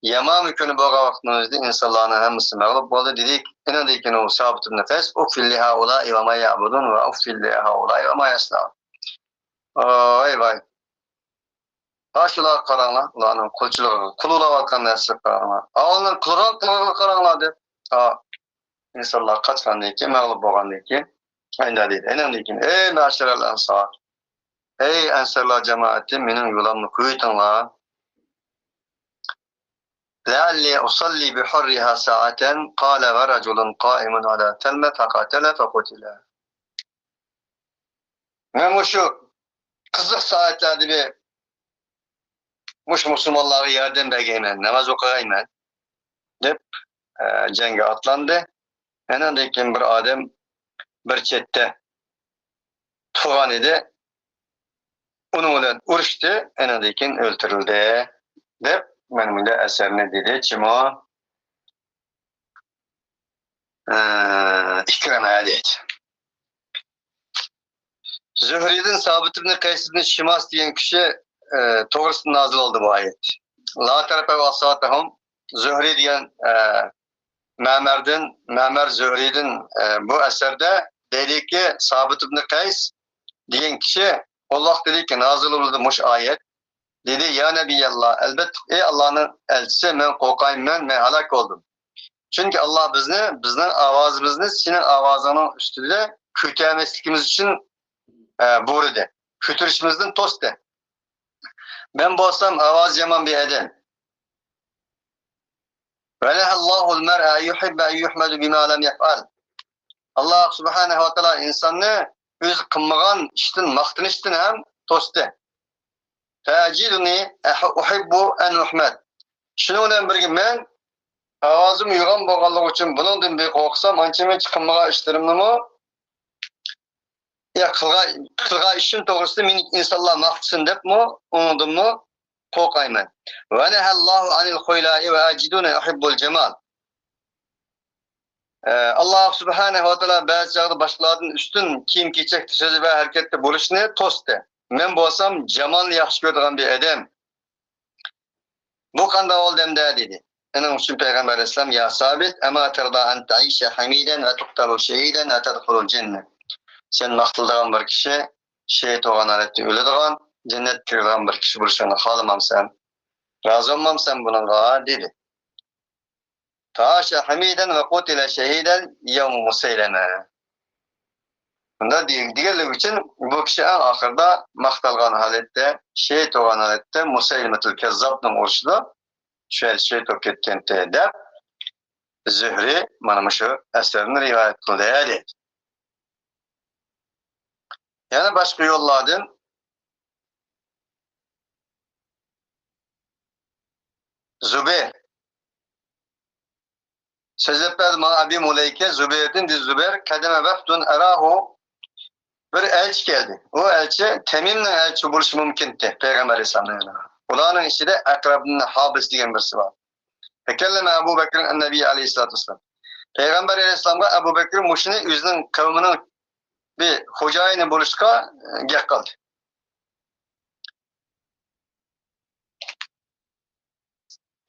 يامانمۇ كۈنى بولغان ۋاقىتنىڭ ئۆزىدە ئىنسانلارنىڭ ھەممىسى مەغلۇپ بولدى. دېدى، ئاندىن كېيىن ئۇ سابىت ئىبن قەيس، ئۇففىل لىھائۇلاء ۋە ما يەئبۇدۇن ۋە ئۇففىل لىھائۇلاء ۋە ما يەسنەئۇن. ۋاي ۋاي. ھا، شۇلارغا قاراڭلار، ئۇلارنىڭ قۇلچىلىقىغا، قۇل ئۇلاۋاتقان نەرسىگە قاراڭلار. ئا، ئۇلارنىڭ قىلغان قىلىقىغا قاراڭلار دەپ. ھا، ئىنسانلار قاچقاندىن كېيىن، مەغلۇپ بولغاندىن كېيىن، ئەندە دەيدۇ. ئەنەندىن كېيىن، ئەي مەشەرەل ئەنسار، ئەي ئەنسارلار جامائىتى، مېنىڭ يولۇمنى قويۇۋېتىڭلار. لەئەللى ئۇسەللى بىھۇررىھا سائەتەن، قالە ۋە رەجۇلۇن قائىمۇن ئالا تەلمە فەقاتەلە فەقۇتىلە. مەن مۇشۇ قىزىق سائەتلەردە بىر مۇشۇ مۇسۇلمانلارغا ياردەم بەرگەيمەن، ناماز ئوقۇغايمەن، دەپ، ئە، جەڭگە ئاتلاندى. ئەنەندىن كېيىن بىر ئادەم بىر چەتتە تۇرغان ئىدى. ئۇنىڭ بىلەن ئۇرۇشتى، ئەنەندىن كېيىن ئۆلتۈرۈلدى، دەپ، مانا مۇنداق ئەسەرنى دېدى، چىمۇ، ئە، ئىكرىمە دەيدۇ. زۆھرىدىن سابىت ئىبن قەيس ئىبن شىماس دېگەن كىشى، ئە، توغرىسىدا نازىل بولدى بۇ ئايەت. لا تەرفەئۇ ئەسۋاتەھۇم. زۆھرى دېگەن، ئە، مەمەردىن، مەمەر زۆھرىدىن، ئە، بۇ ئەسەردە دەيدىكى، سابىت ئىبن قەيس دېگەن كىشى، ئاللاھ دېدىكى، نازىل بولدى مۇشۇ ئايەت. دېدى، يا نەبىيەللا، ئەلبەتتە، ئەي ئاللانىڭ ئەلچىسى، مەن قورقايمەن، مەن ھالاك بولدۇم. چۈنكى ئاللاھ بىزنى، بىزنىڭ ئاۋازىمىزنى سېنىڭ ئاۋازىڭنىڭ ئۈستىدە كۆتەرمەسلىكىمىز ئۈچۈن، ئە، بۇيرۇدى. كۆتۈرۈشىمىزدىن توستى. مەن بولسام ئاۋازى يامان بىر ئادەم. ونهى الله المرء أن يحب أن يحمد بما لم يفعل. ئاللاھ سۇبھانەھۇ ۋە تائالا ئىنساننى ئۆزى قىلمىغان ئىشتىن ماختىنىشتىن ھەم توستى. فأجدني أح-، أحب أن أحمد. شۇنىڭ بىلەن بىرگە مەن ئاۋازىم يوغان بولغانلىقى ئۈچۈن بۇنىڭدىن بىر قورقسام، ئانچە-مۇنچە قىلمىغان ئىشلىرىمنىمۇ، يا قىلغان، قىلغان ئىشىم توغرىسىدا مېنى ئىنسانلار ماختىسۇن دەپمۇ، ئۇنىڭدىنمۇ قورقايمەن. ونهى الله عن الخيلاء وأجدني أحب الجمال. ئە، ئاللاھ سۇبھانەھۇ ۋە تائالا بەزى چاغدا باشقىلاردىن ئۈستۈن كىيىم-كېچەكتە، سۆزى ۋە ھەرىكەتتە بولۇشنى توستى. مەن بولسام جامالنى ياخشى كۆرىدىغان بىر ئادەم. بۇ قانداق بولدى ئەمدى؟ دېدى. ئۇنىڭ ئۈچۈن پەيغەمبەر ئەلەيھىسسالام، يا سابىت، أما ترضى أن تعيش حميدا وتقتل شهيدا وتدخل الجنة. سەن ماختىلىدىغان بىر كىشى شېھىت بولغان ھالەتتە ئۆلىدىغان، جەننەتكە كىرىدىغان بىر كىشى بولۇشۇڭنى خالىمامسەن؟ رازى بولمامسەن بۇنىڭغا؟ دېدى. فعاش حميدا وقتل شهيدا يوم مسيلمة. بۇنداق دېگەنلىكى ئۈچۈن بۇ كىشى ئەڭ ئاخىرىدا ماختالغان ھالەتتە، شېھىت بولغان ھالەتتە مۇسەيلىمەتۇل كەززابنىڭ ئۇرۇشىدا شۇ يەردە شېھىت بولۇپ كەتكەنتى، دەپ زۆھرى مانا مۇشۇ ئەسەرنى رىۋايەت قىلدى، دەيدۇ. يەنە باشقا يوللاردىن زۇبەير سۆزلەپ بەردى ماڭا ئەبى مۇلەيكە زۇبەيردىن، دېدى زۇبەير، قەدىمە ۋەفدۇن ئەراھۇ، بىر ئەلچى كەلدى. ئۇ ئەلچى تەمىمنىڭ ئەلچىسى بولۇشى مۇمكىنتى پەيغەمبەر ئەلەيھىسسالامنىڭ يېنىغا. ئۇلارنىڭ ئىچىدە ئەقرەبنى ھابىس دېگەن بىرسى بار. فەكەللەمە ئەبۇ بەكرىن ئەننەبىيە ئەلەيھىسسالاتۇ ۋەسسالام. پەيغەمبەر ئەلەيھىسسالامغا ئەبۇ بەكرى مۇشۇنى ئۆزىنىڭ قەۋمىنىڭ بىر خوجايىنى بولۇشقا، ئە، گەپ قىلدى.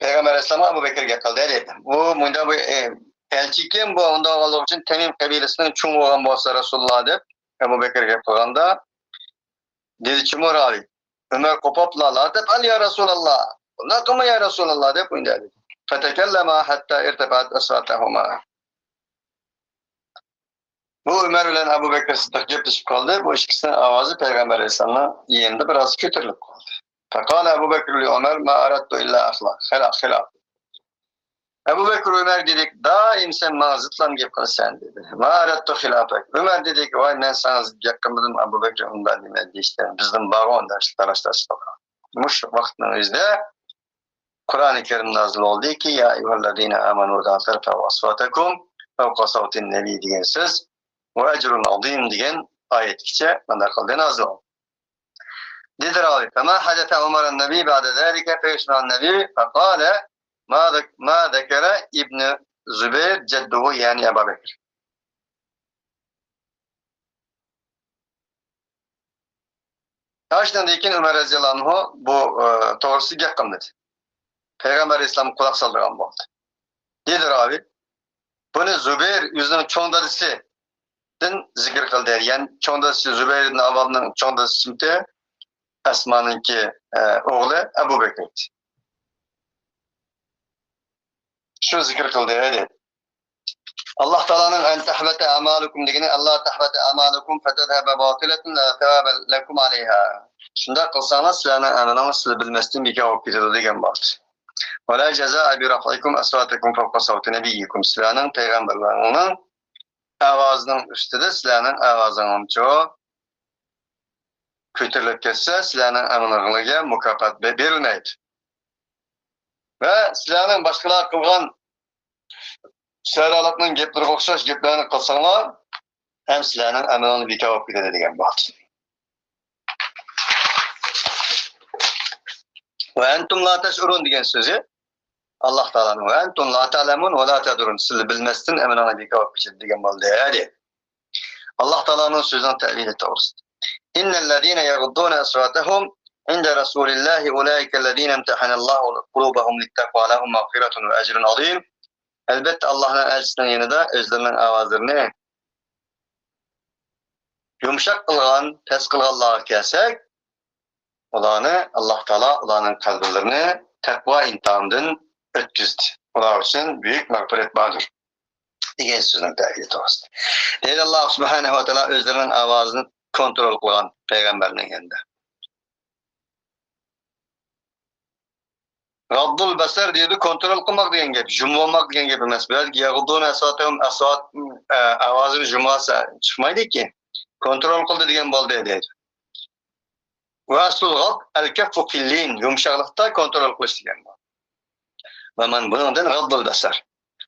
پەيغەمبەر ئەلەيھىسسالامغا ئەبۇ بەكرى گەپ قىلدى، دەيدۇ. بۇ مۇنداق بىر، ئە، ئەلچىكەن، بۇ ئۇنداق بولغانلىقى ئۈچۈن تەمىم قەبىلىسىنىڭ چوڭى بولغان بولسا رەسۇلۇللاھ دەپ ئەبۇ بەكرىگە گەپ قىلغاندا، دېدى چىمۇ راۋى، ئۆمەر قوپۇپلا، لا تەپئەل يا رەسۇلاللاھ، بۇنداق قىلما يا رەسۇلاللاھ دەپ ئۇنداق دېدى. فەتەكەللەما ھەتتا ئىرتەپەئەت ئەسۋاتەھۇما. بۇ ئۆمەر بىلەن ئەبۇ بەكرى سىددىق گەپلىشىپ قالدى. بۇ ئىككىسىنىڭ ئاۋازى پەيغەمبەر ئەلەيھىسسالامنىڭ يېنىدا بىراز كۆتۈرۈلۈپ قالدى. فقال أبو بكر لعمر ما أردت إلا أخلاق، خلاف، خلاف. ئەبۇ بەكرى ئۆمەرگە دېدى، دائىم سەن ماڭا زىتلام گەپ قىلىسەن، دېدى. ما أردت خلافك. ئۆمەر دېدىكى، ۋاي، مەن ساڭا زىت گەپ قىلمىدىم، ئەبۇ بەكرى ئۇنداق دېمەيدۇ دېيىشتىن. بىزدىن بارغۇ ئۇنداق ئىشلار، ئاشۇنداق ئىشلار. مۇشۇ ۋاقىتنىڭ ئۆزىدە قۇرئانى كەرىم نازىل بولدىكى، يا أيها الذين آمنوا لا ترفعوا أصواتكم فوق صوت النبي دېگەن سۆز، وأجر عظيم دېگەن ئايەتكىچە مانا قىلدى نازىل بولدى. دېدى راۋى، فما حدث عمر النبي بعد ذلك فيسمع النبي فقال ما ذك-، ما ذكر ابن زبير جده، يەنى ئەبا بەكرى. شۇنىڭدىن كېيىن ئۆمەر رەزىياللاھۇ ئەنھۇ بۇ، ئە، توغرىسىدا گەپ قىلمىدى. پەيغەمبەر ئەلەيھىسسالامغا قۇلاق سالىدىغان بولدى. دېدى راۋى، بۇنى زۇبەير ئۆزىنىڭ چوڭ دادىسىدىن زىكىر قىلدى. يەنى چوڭ دادىسى زۇبەير ئىبن ئاۋۋامنىڭ چوڭ دادىسى ئىسمى ئەسمانىڭكى، ئە، ئوغلى ئەبۇ بەكرىدى. شۇ زىكىر قىلدى، دېدى. ئاللاھ تائالانىڭ «أن تحبط أعمالكم» دېگىنى، «ألا تحبط أعمالكم فتذهب باطلة لا ثواب لكم عليها». شۇنداق قىلساڭلار، سىلەرنىڭ ئەمىلىڭلار سىلەر بىلمەستىن بىكار بولۇپ كېتىدۇ دېگەن بولدى. «ولا جزاء برفعكم أصواتكم فوق صوت نبيكم». سىلەرنىڭ پەيغەمبەرلەرنىڭ ئاۋازىنىڭ ئۈستىدە سىلەرنىڭ ئاۋازىڭلارچۇ كۆتۈرۈلۈپ كەتسە، سىلەرنىڭ ئەمىلىڭلارغا مۇكاپات بېرىلمەيدۇ. ۋە سىلەرنىڭ باشقىلار قىلغان شەھرالىقنىڭ گەپلىرىگە ئوخشاش گەپلەرنى قىلساڭلار، ھەم سىلەرنىڭ ئەمىلىڭلار بىكار بولۇپ كېتىدۇ دېگەن بولدى. «وأنتم لا تشعرون» دېگەن سۆزى ئاللاھ تائالانىڭ «وأنتم لا تعلمون ولا تدرون»، سىلەر بىلمەستىن ئەمىلىڭلار بىكار بولۇپ كېتىدۇ دېگەن بولدى، دېدى. ئاللاھ تائالانىڭ سۆزىنىڭ تەۋىلى توغرىسىدا. «إن الذين يغضون أصواتهم عند رسول الله أولئك الذين امتحن الله قلوبهم للتقوى لهم مغفرة وأجر عظيم». ئەلبەتتە، ئاللاھنىڭ ئەلچىسىنىڭ يېنىدا ئۆزلىرىنىڭ ئاۋازلىرىنى يۇمشاق قىلغان، پەس قىلغانلارغا كەلسەك، ئۇلارنى، ئاللاھ تائالا ئۇلارنىڭ قەلبلىرىنى تەقۋا ئىمتىھانىدىن ئۆتكۈزدى. ئۇلار ئۈچۈن بۈيۈك مەغپىرەت باردۇر، دېگەن سۆزنىڭ تەئكىدى توغرىسىدا. دەيدۇ، ئاللاھ سۇبھانەھۇ ۋە تائالا ئۆزلىرىنىڭ ئاۋازىنى كونترول قىلغان پەيغەمبەرنىڭ يېنىدا. غەضدۇل بەسەر دەيدۇ، كونترول قىلماق دېگەن گەپ، يۇمۇۋالماق دېگەن گەپ ئەمەس. بۇ يەردىكى يەغۇددۇنە ئەسۋاتەھۇم، ئەسۋات، ئە، ئاۋازىنى يۇمۇۋالسا چىقمايدۇكى. كونترول قىلدى دېگەن بولدى دەيدۇ. ۋە ئەسلۇل غەض ئەل كەففۇ فىل لىين، يۇمشاقلىقتا كونترول قىلىش دېگەن بولدى. ۋە مانا بۇنىڭدىن غەضدۇل بەسەر.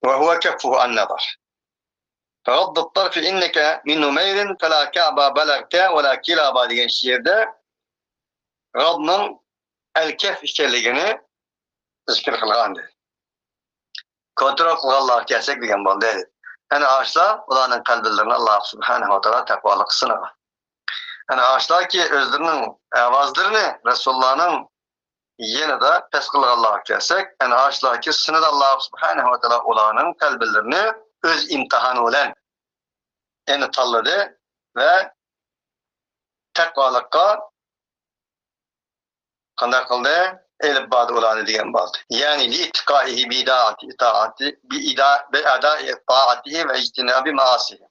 ۋە ھۇۋە كەففۇھۇ ئەن نەزەر. فغض الطرف إنك من نمير فلا كعبا بلغت ولا كلابا دېگەن شېئىردا غەضنىڭ ئەل كەف ئىكەنلىكىنى زىكىر قىلغانىدى. كونترول قىلغانلارغا كەلسەك دېگەن بولدى. ئەنە ئاشۇلار، ئۇلارنىڭ قەلبلىرىنى ئاللاھ سۇبھانەھۇ ۋە تائالا تەقۋالىققا سىنىغان. ئەنە ئاشۇلاركى ئۆزلىرىنىڭ ئاۋازلىرىنى رەسۇلۇللانىڭ يېنىدا پەس قىلغانلارغا كەلسەك، ئەنە ئاشۇلاركى سىنىدى. ئاللاھ سۇبھانەھۇ ۋە تائالا ئۇلارنىڭ قەلبلىرىنى ئۆز ئىمتىھانى بىلەن، يەنى تاللىدى ۋە تەقۋالىققا قانداق قىلدى؟ ئېلىپ باردى ئۇلارنى دېگەن بولدى. يەنى لىئىتتىقائىھى بىئىدائەتى تائەتى، بىئىدا-، بىئەدائى تائەتىھى ۋە ئىجتىنابى مائاسىھى.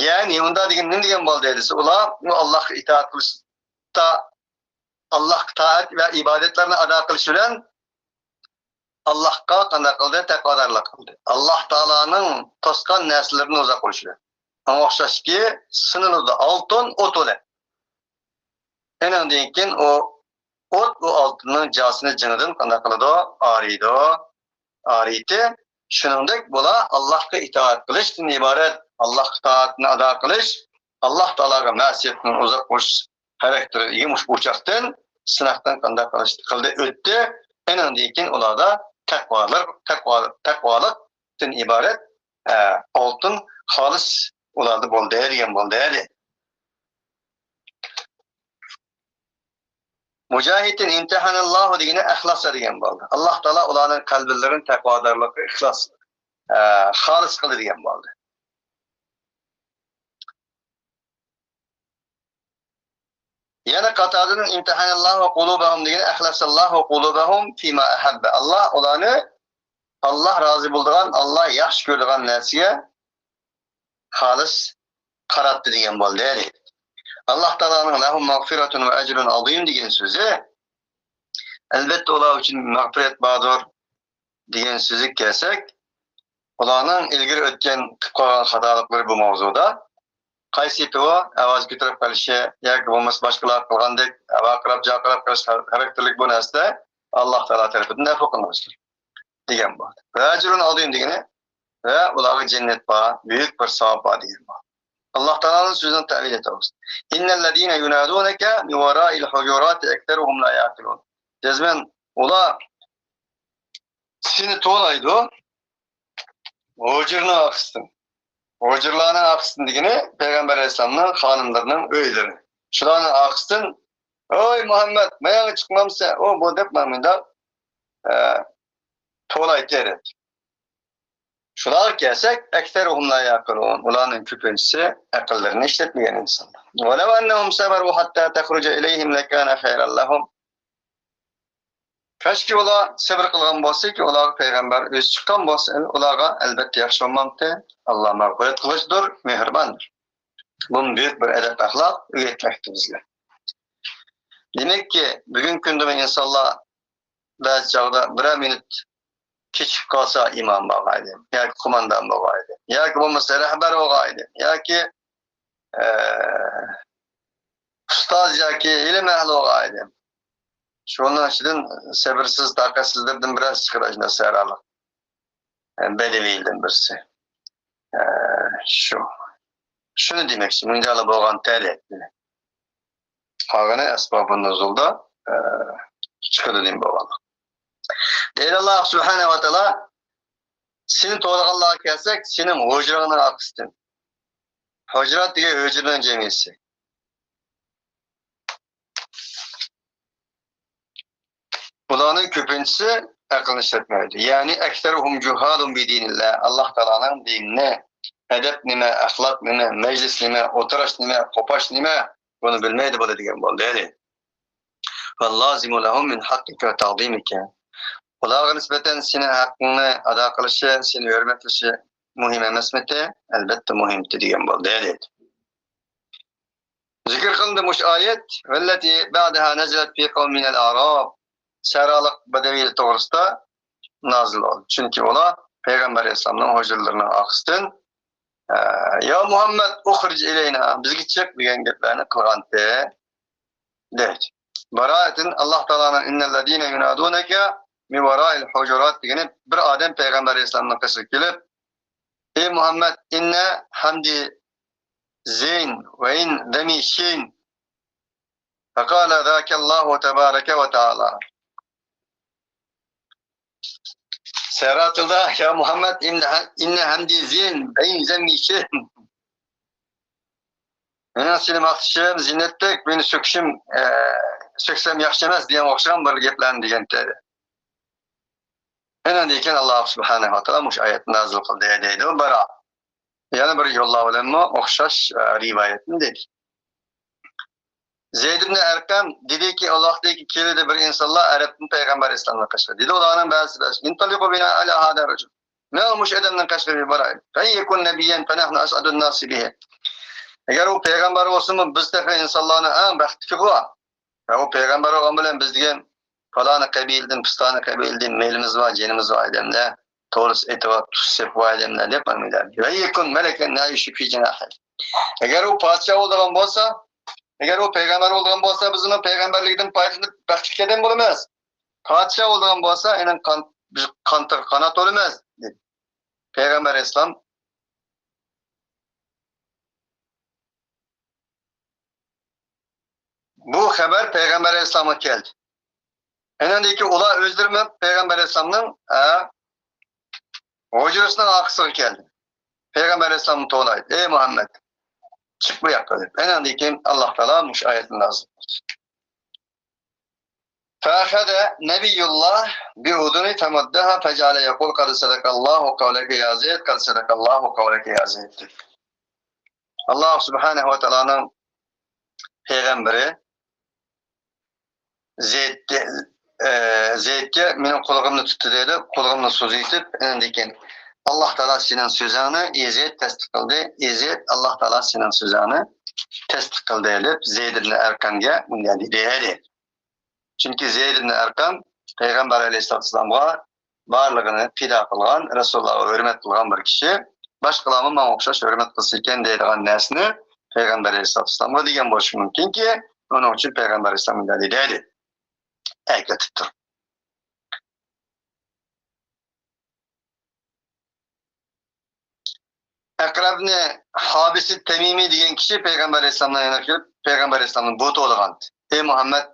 يەنى ئۇنداق دېگەن نېمە دېگەن بولدى دېسە، ئۇلار بۇ ئاللاھقا ئىتائەت قىلىشتا، ئاللاھقا تائەت ۋە ئىبادەتلەرنى ئادا قىلىش بىلەن ئاللاھقا قانداق قىلدى؟ تەقۋادارلىق قىلدى. ئاللاھ تائالانىڭ توسقان نەرسىلىرىدىن ئۇزاق بولۇش بىلەن. ئاڭا ئوخشاشكى سىنىلىدۇ ئالتۇن ئوت بىلەن. ئېنىڭدىن كېيىن ئۇ ئوت ئۇ ئالتۇننىڭ جاسىنى، جېنىدىن قانداق قىلىدۇ؟ ئارىيدۇ. ئارىيتتى. شۇنىڭدەك بۇلار ئاللاھقا ئىتائەت قىلىشتىن ئىبارەت، ئاللاھقا تائەتنى ئادا قىلىش، ئاللاھ تائالاغا مەسىيەتتىن ئۇزاق بولۇش خاراكتېرىگە ئىگە مۇشۇ ئوچاقتىن سىناقتىن قانداق قىلىش-، قىلدى، ئۆتتى. ئېنىڭدىن كېيىن ئۇلاردا تەقۋالىق، تەقۋا-، تەقۋالىقتىن ئىبارەت، ئە، ئالتۇن خالىس ئۇلاردا بولدى دېگەن بولدى. مۇجاھىدتىن ئىمتىھانەللاھۇ دېگىنى ئەخلاسا دېگەن بولدى. ئاللاھ تائالا ئۇلارنىڭ قەلبلىرىنى تەقۋادارلىققا ئىخلاس، ئە، خالىس قىلدى دېگەن بولدى. يەنە قاتادىدىن ئىمتىھانەللاھۇ قۇلۇبەھۇم دېگىنى ئەخلەسەللاھۇ قۇلۇبەھۇم فىما ئەھەببە. ئاللاھ ئۇلارنى ئاللاھ رازى بولىدىغان، ئاللاھ ياخشى كۆرىدىغان نەرسىگە خالىس قاراتتى دېگەن بولدى. ئاللاھ تائالانىڭ لەھۇم مەغفىرەتۇن ۋە ئەجرۇن ئەزىم دېگەن سۆزى، ئەلبەتتە ئۇلار ئۈچۈن مەغپىرەت باردۇر دېگەن سۆزگە كەلسەك، ئۇلارنىڭ ئىلگىرى ئۆتكەن قىلىپ قالغان خاتالىقلىرى بۇ ماۋزۇدا قايسى ئېيتىۋا ئاۋاز كۆتۈرۈپ قېلىشى ياكى بولمىسا باشقىلار قىلغاندەك ۋارقىراپ-جارقىراپ قېلىش خاراكتېرلىك بۇ نەرسىدە ئاللاھ تائالا تەرىپىدىن ئەپۇ قىلىنغۇچىدۇر دېگەن بار. ۋە ئەجرۇن ئەزىم دېگىنى ۋە ئۇلارغا جەننەت بار، بۈيۈك بىر ساۋاب بار دېگەن بار. ئاللاھ تائالانىڭ سۆزىنىڭ تەۋىلى توغرىسىدا. إن الذين ينادونك من وراء الحجرات أكثرهم لا يعقلون. جەزمەن ئۇلار سېنى توۋلايدۇ ھۇجرىنىڭ ئارقىسىدىن. ھۇجرىلارنىڭ ئارقىسىدىن دېگىنى پەيغەمبەر ئەلەيھىسسالامنىڭ خانىملىرىنىڭ ئۆيلىرى. شۇلارنىڭ ئارقىسىدىن، «ھوي مۇھەممەد، ماياغا چىقمامسەن؟» ئۇ بۇ دەپ مانا مۇنداق ئە، توۋلايتتى. شۇلارغا كەلسەك، أكثرهم لا يعقلون، ئۇلارنىڭ كۆپىنچىسى ئەقىللىرىنى ئىشلەتمىگەن ئىنسانلار. ولو أنهم صبروا حتى تخرج إليهم لكان خيرا لهم. كاشكى ئۇلار سەۋر قىلغان بولسىكى، ئۇلارغا پەيغەمبەر ئۆزى چىققان بولسا، ئۇلارغا ئەلۋەتتە ياخشى بولمامتى؟ ئاللا مەغپىرەت قىلغۇچىدۇر، مېھرىباندۇر. بۇمۇ بۈيۈك بىر ئەدەپ-ئەخلاق ئۆگەتمەكتە بىزگە. دېمەككى، بۈگۈنكى كۈندىمۇ ئىنسانلار بەزى چاغدا بىرەر مىنۇت كېچىكىپ قالسا، ئىمام بولغايدى، ياكى قوماندان بولغايدى، ياكى بولمىسا رەھبەر بولغايدى، ياكى، ئە، ئۇستاز ياكى ئىلىم ئەھلى بولغايدى. شۇنىڭ ئىچىدىن سەۋرسىز، تاقەتسىزلىرىدىن بىرەرسى چىقىدۇ، ئاشۇنداق سەھرالىق، ئە، بەدىۋىيلەردىن بىرسى. ئە، شۇ. شۇنى دېمەكچى، مۇنداقلا بولغان تەرەت. قالغىنى ئەسبابۇن نۇزۇلدا، ئە، چىقىدۇ نېمە بولغانلىق. دەيدۇ ئاللا سۇبھانەھۇ ۋە تائالا، سېنى توۋلىغانلارغا كەلسەك، سېنىڭ ھۇجراڭنىڭ ئارقىسىدىن. ھۇجرات دېگەن ھۆجرىنىڭ جەمئىيسى. بۇلارنىڭ كۆپىنچىسى ئەقىلنى ئىشلەتمەيدۇ. يەنى أكثرهم جهال بدين الله، ئاللا تائالانىڭ دىنىنى، ئەدەپ نېمە، ئەخلاق نېمە، مەجلىس نېمە، ئولتۇراش نېمە، قوپاش نېمە، بۇنى بىلمەيدۇ بۇلار دېگەن بولدى. فاللازم لهم من حقك وتعظيمك. ئۇلارغا نىسبەتەن سېنىڭ ھەققىڭنى ئادا قىلىشى، سېنى ھۆرمەتلىشى مۇھىم ئەمەسمىتى؟ ئەلۋەتتە مۇھىمتى دېگەن بولدى، دەيدۇ. زىكىر قىلىندى مۇشۇ ئايەت، والتي بعدها نزلت في قوم من الأعراب. سەھرالىق بەدەۋىيلەر توغرىسىدا نازىل بولدى. چۈنكى ئۇلار پەيغەمبەر ئەلەيھىسسالامنىڭ ھۇجرىلىرىنىڭ ئارقىسىدىن، ئە، يا مۇھەممەد، ئۇخرىج ئىلەينا، بىزگە چىق دېگەن گەپلەرنى قىلغانتى. دەيدۇ. باراءەتىن ئاللا تائالانىڭ، إن الذين ينادونك من وراء الحجرات دېگىنى، بىر ئادەم پەيغەمبەر ئەلەيھىسسالامنىڭ قېشىغا كېلىپ، ئەي مۇھەممەد، إن ھەمدى زەين ۋە ئىن زەمى شىن. فقال ذاك الله تبارك وتعالى. سەھرا تىلدا، يا مۇھەممەد، إن، إن ھەمدى زەين ۋە ئىن زەمى شىن. مېنىڭ سېنى ماختىشىم زىننەتتەك، مېنى سۆكۈشۈم، ئە، سۆكسەم ياخشى ئەمەس دېگەنگە ئوخشىغان بىر گەپلەرنى دېگەنتى. ئەنەندىن كېيىن ئاللا سۇبھانەھۇ ۋە تائالا مۇشۇ ئايەتنى نازىل قىلدى، دەيدۇ باراء. يەنە بىر يوللار بىلەنمۇ ئوخشاش، ئە، رىۋايەتنى دەيدۇ. زەيد ئىبن ئەرقەم دېدىكى، ئۇ ۋاقىتتىكى كېلىدۇ بىر ئىنسانلار ئەرەبتىن پەيغەمبەر ئەلەيھىسسالامنىڭ قېشىغا. دېدى ئۇلارنىڭ بەزىسى، بەزىسى، انطلقوا بنا على هذا الرجل. مېڭىڭ مۇشۇ ئادەمنىڭ قېشىغا بىر بارايلى. فإن يكن نبيا فنحن أسعد الناس به. ئەگەر ئۇ پەيغەمبەر بولسىمۇ، بىز تېخى ئىنسانلارنىڭ ئەڭ بەختلىكى بۇ. ۋە ئۇ پەيغەمبەر بولغان بىلەن بىز دېگەن پالانى قەبىلىدىن، پىستانى قەبىلىدىن مېلىمىز بار، جېنىمىز بار ئادەملەر، توغرىسى ئېتىۋات، تۇز سېپىۋ ئادەملەر دەپ ماڭىدۇ. ۋە يەكۇن مەلەكەن نەئىشۇ فى جەناھىھ. ئەگەر ئۇ پادىشاھ بولىدىغان بولسا، ئەگەر ئۇ پەيغەمبەر بولىدىغان بولسا، بىز ئۇنىڭ پەيغەمبەرلىكىدىن پايدىلىنىپ بەختلىك ئادەم بولىمىز. پادىشاھ بولىدىغان بولسا، ئېنىڭ قان-، بىز قانىتىغا قانات بولىمىز، دېدى. پەيغەمبەر ئەلەيھىسسالام بۇ خەۋەر پەيغەمبەر ئەلەيھىسسالامغا كەلدى. ئەنەندىن كېيىن ئۇلار ئۆزلىرىمۇ پەيغەمبەر ئەلەيھىسسالامنىڭ، ئە، ھۇجرىسىنىڭ ئارقىسىغا كەلدى. پەيغەمبەر ئەلەيھىسسالامنى توۋلايدۇ، ئەي مۇھەممەد، چىق بۇ ياققا دەپ. ئەنەندىن كېيىن ئاللا تائالا مۇشۇ ئايەتنى نازىل قىلدى. فأخذ نبي الله بأذنه فمدها فجعل يقول قد صدق الله قولك يا زيد، قد صدق الله قولك يا زيد. ئاللا سۇبھانەھۇ ۋە تائالانىڭ پەيغەمبىرى زەيدكە، ئە، زەيدكە مېنىڭ قۇلىقىمنى تۇتتى دەيدۇ، قۇلىقىمنى سوزۇۋېتىپ، ئاندىن كېيىن، ئاللا تائالا سېنىڭ سۆزۈڭنى، ئەي زەيد، تەستىق قىلدى، ئەي زەيد، ئاللا تائالا سېنىڭ سۆزۈڭنى تەستىق قىلدى دەپ، زەيد ئىبن ئەرقەمگە مۇنداق دېدى، دەيدۇ. چۈنكى زەيد ئىبن ئەرقەم پەيغەمبەر ئەلەيھىسسالاتۇ ۋەسسالامغا بارلىقىنى پىدا قىلغان، رەسۇلۇللاغا ھۆرمەت قىلغان بىر كىشى. باشقىلارمۇ ماڭا ئوخشاش ھۆرمەت قىلسا ئىكەن دەيدىغان نەرسىنى پەيغەمبەر ئەلەيھىسسالاتۇ ۋەسسالامغا دېگەن بولۇشى مۇمكىنكى، ئۇنىڭ ئۈچۈن پەيغەمبەر ئەلەيھىسسالام مۇنداق دېدى، دەيدۇ. ئەكېتىپتۇ. ئەقرەبنى ھابىسى تەمىمىي دېگەن كىشى پەيغەمبەر ئەلەيھىسسالامنىڭ يېنىغا كېلىپ، پەيغەمبەر ئەلەيھىسسالامنىڭ بۇتى بولغانتى. ئەي مۇھەممەد،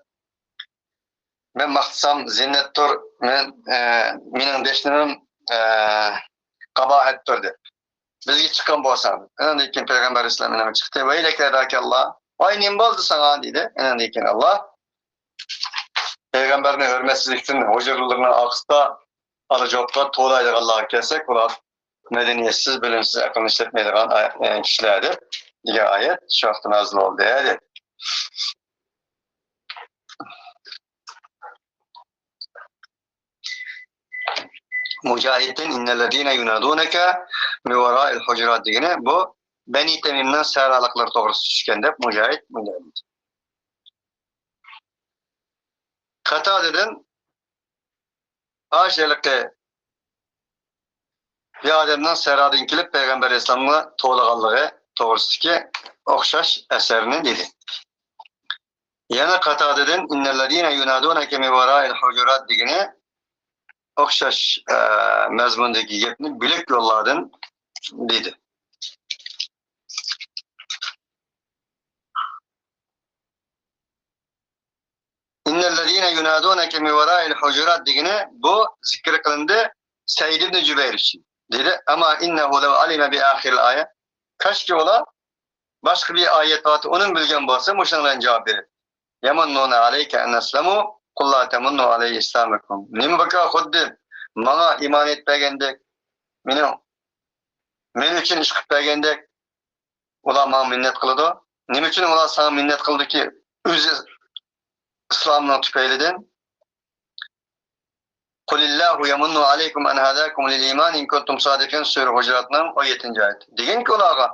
مەن ماختىسام زىننەتتۇر، مەن، ئە، مېنىڭ دەشنىمىم، ئە، قاباھەتتۇر دەپ. بىزگە چىققان بولساڭ. ئاندىن كېيىن پەيغەمبەر ئەلەيھىسسالام يېنىغا چىقتى. ۋەيلەكە ھەداكەللا. ۋاي، نېمە بولدى ساڭا؟ دېدى. ئاندىن كېيىن ئاللا پەيغەمبەرنى ھۆرمەتسىزلىكتىن ھۇجرىلىرىنىڭ ئارقىسىدا ئالا جوقا توۋلايدىغانلارغا كەلسەك، ئۇلار مەدەنىيەتسىز، بىلىمسىز، ئەقلىنى ئىشلەتمەيدىغان ئاي-، كىشىلەر دەپ دېگەن ئايەت شۇ ۋاقىتتا نازىل بولدى، دەيدۇ. مۇجاھىدتىن «ئىننەللەزىنە يۇنادۇنەكە مىن ۋارائىل ھۇجۇرات» دېگىنى بۇ بەنى تەمىمنىڭ سەھرالىقلىرى توغرىسىدا چۈشكەن دەپ مۇجاھىد مۇنداق دېدى. قاتادىدىن ئاشۇ ھېلىقى بىر ئادەمنىڭ سەھرادىن كېلىپ پەيغەمبەر ئەلەيھىسسالامغا توۋلىغانلىقى توغرىسىدىكى ئوخشاش ئەسەرنى دېدى. يەنە قاتادىدىن «ئىننەللەزىنە يۇنادۇنەكە مىن ۋارائىل ھۇجۇرات» دېگىنى ئوخشاش، ئە، مەزمۇندىكى گەپنى بۆلەك يوللاردىن دېدى. «ئىننەللەزىنە يۇنادۇنەكە مىن ۋارائىل ھۇجۇرات» دېگىنى بۇ زىكىر قىلىندى سەئىد ئىبنى جۇبەير ئۈچۈن. دېدى، «ئەمما ئىننەھۇ لەۋ ئەلىمە بىئاخىرىل ئايە». كاشكى ئۇلار باشقا بىر ئايەت بار، ئۇنى بىلگەن بولسا مۇشۇنىڭ بىلەن جاۋاب بېرەتتى. «يەمۇننۇنە ئەلەيكە ئەن ئەسلەمۇ، قۇل لا تەمۇننۇ ئەلەييە ئىسلامەكۇم». نېمە بىكار خۇددى ماڭا ئىمان ئېيتىپ بەرگەندەك، مېنىڭ، مەن ئۈچۈن ئىش قىلىپ بەرگەندەك، ئۇلار ماڭا مىننەت قىلىدۇ. نېمە ئۈچۈن ئۇلار ساڭا مىننەت قىلىدۇكى، ئۆزى ئىسلامنىڭ تۈپەيلىدىن؟ «قۇلىللاھۇ يەمۇننۇ ئەلەيكۇم ئەن ھەداكۇم لىل ئىمان ئىن كۇنتۇم سادىقىن» سۈرە ھۇجۇراتنىڭ ئون يەتتىنچى ئايىتى. دېگىنكى ئۇلارغا،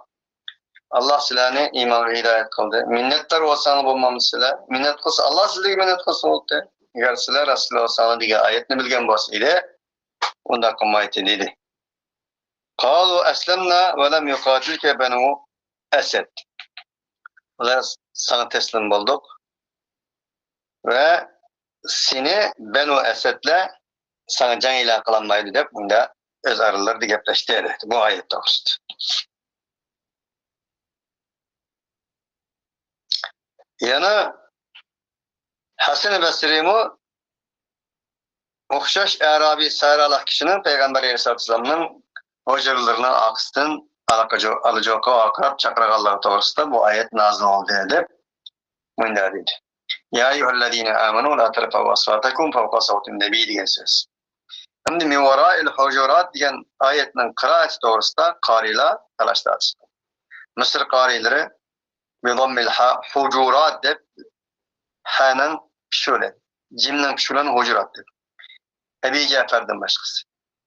«ئاللا سىلەرنى ئىمانغا ھىدايەت قىلدى. مىننەتدار بولساڭلار بولمامدۇ سىلەر؟ مىننەت قىلسا، ئاللا سىلەرگە مىننەت قىلسا بولدى. ئەگەر سىلەر راستچىل بولساڭلار» دېگەن ئايەتنى بىلگەن بولسا ئىدى، ئۇنداق قىلمايتتى، دېدى. قالۇ ئەسلەمنا ۋە لەم يۇقاتىلكە بەنۇ ئەسەد. ئۇلار ساڭا تەسلىم بولدۇق ۋە سېنى بەنۇ ئەسەدلەر ساڭا جەڭ ئېلان قىلالمايدۇ دەپ، بۇندا ئۆز ئارىلىرىدا گەپلەشتى، دەيدۇ، بۇ ئايەت توغرىسىدا. يەنە ھەسەن بەسرىمۇ ئوخشاش ئەرابىي سەھرالىق كىشىنىڭ پەيغەمبەر ئەلەيھىسسالاتۇ ۋەسسالامنىڭ ھۇجرىلىرىنىڭ ئارقىسىدىن ئالا جو-، ئالا جوقا ۋارقىراپ چاقىرغانلىقى توغرىسىدا بۇ ئايەت نازىل بولدى دەپ مۇنداق دېدى. يا أيها الذين آمنوا لا ترفعوا أصواتكم فوق صوت النبي دېگەن سۆز. ئەمدى مىن ۋارائىل ھۇجۇرات دېگەن ئايەتنىڭ قىرائىتى توغرىسىدا قارىيلار تالاش تارتىشتى. مىسىر قارىيلىرى بىضەممىل ھا، ھۇجۇرات دەپ، ھەنىڭ پىشۇرى، جىمنىڭ پىشۇرىنى ھۇجۇرات دەپ. ئەبى جەپەردىن باشقىسى.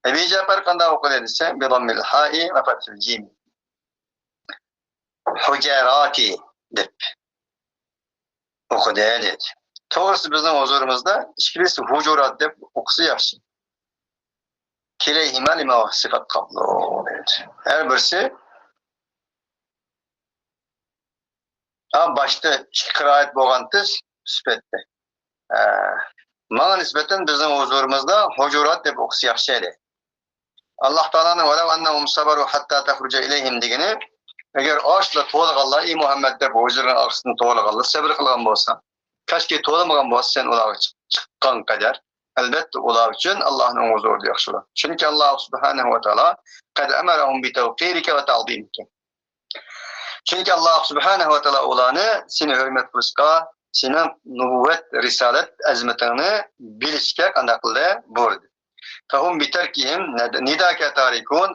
ئەبى جەپەر قانداق ئوقۇدى دېسە، بىضەممىل ھائى ۋە فەتھىل جىم. ھۇجەراتى دەپ ئوقۇدى، دېدى. توغرىسى بىزنىڭ ھۇزۇرىمىزدا ئىككىلىسى ھۇجۇرات دەپ ئوقۇسا ياخشى. كىلەيھىما لىما سىفەت قابلۇ، دېدى. ھەر بىرسى، ھا، باشتا ئىككى قىرائەت بولغانتى سۈپەتتە. ھە، ماڭا نىسبەتەن بىزنىڭ ھۇزۇرىمىزدا ھۇجۇرات دەپ ئوقۇسا ياخشى ئىدى. ئاللا تائالانىڭ «ۋەلەۋ ئەننەھۇم سەبەرۇ ھەتتا تەخرۇجە ئىلەيھىم» دېگىنى، ئەگەر ئاشۇلا توۋلىغانلار، ئى مۇھەممەد، دەپ ھۇجرىنىڭ ئارقىسىدىن توۋلىغانلار سەبرى قىلغان بولسا، كاشكى توۋلىمىغان بولسا سەن ئۇلارغا چىق-، چىققان قەدەر، ئەلۋەتتە ئۇلار ئۈچۈن ئاللانىڭ ھۇزۇرىدا ياخشىلار. چۈنكى ئاللا سۇبھانەھۇ ۋە تائالا «قەد ئەمەرەھۇم بىتەۋقىرىكە ۋە تەئزىمىكە». چۈنكى ئاللا سۇبھانەھۇ ۋە تائالا ئۇلارنى سېنى ھۆرمەت قىلىشقا، سېنىڭ نۇبۇۋۋەت، رىسالەت ئەزىمىتىڭنى بىلىشكە قانداق قىلدى؟ بۇيرۇدى. فەھۇم بىتەركىھىم نداكە تاركون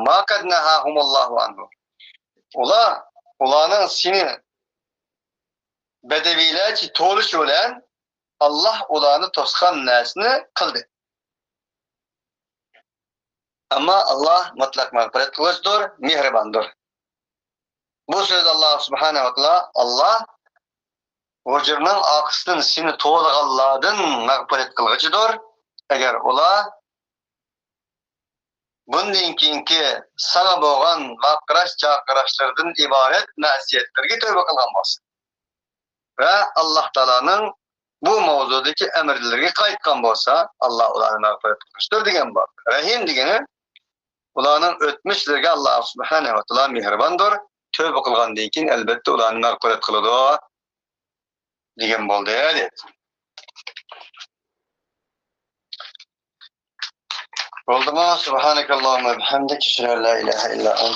ما قەد نەھاھۇمۇللاھۇ ئەنھۇ. ئۇلار، ئۇلارنىڭ سېنى بەدەۋىيلەرچە توۋلىشى بىلەن ئاللا ئۇلارنى توسقان نەرسىنى قىلدى. ئەمما ئاللا مۇتلەق مەغپىرەت قىلغۇچىدۇر، مېھرىباندۇر. بۇ سۆز ئاللا سۇبھانەھۇ ۋە تائالا، ئاللا ھۇجرىنىڭ ئارقىسىدىن سېنى توۋلىغانلاردىن مەغپىرەت قىلغۇچىدۇر. ئەگەر ئۇلار بۇندىن كېيىنكى ساڭا بولغان ۋارقىراش-چاقىراشلىرىدىن ئىبارەت مەسىيەتلىرىگە تەۋبە قىلغان بولسا ۋە ئاللا تائالانىڭ بۇ ماۋزۇدىكى ئەمىرلىرىگە قايتقان بولسا، ئاللا ئۇلارنى مەغپىرەت قىلغۇچىدۇر دېگەن بار. رەھىم دېگىنى ئۇلارنىڭ ئۆتمۈشلىرىگە ئاللا سۇبھانەھۇ ۋە تائالا مېھرىباندۇر، تەۋبە قىلغاندىن كېيىن ئەلۋەتتە ئۇلارنى مەغپىرەت قىلىدۇ دېگەن بولدى، دېدى. بولدىمۇ؟ سۇبھانەكەللاھۇممە بىھەمدىك، ئەشھەدۇ ئەن لا ئىلاھە ئىللا ئەنت،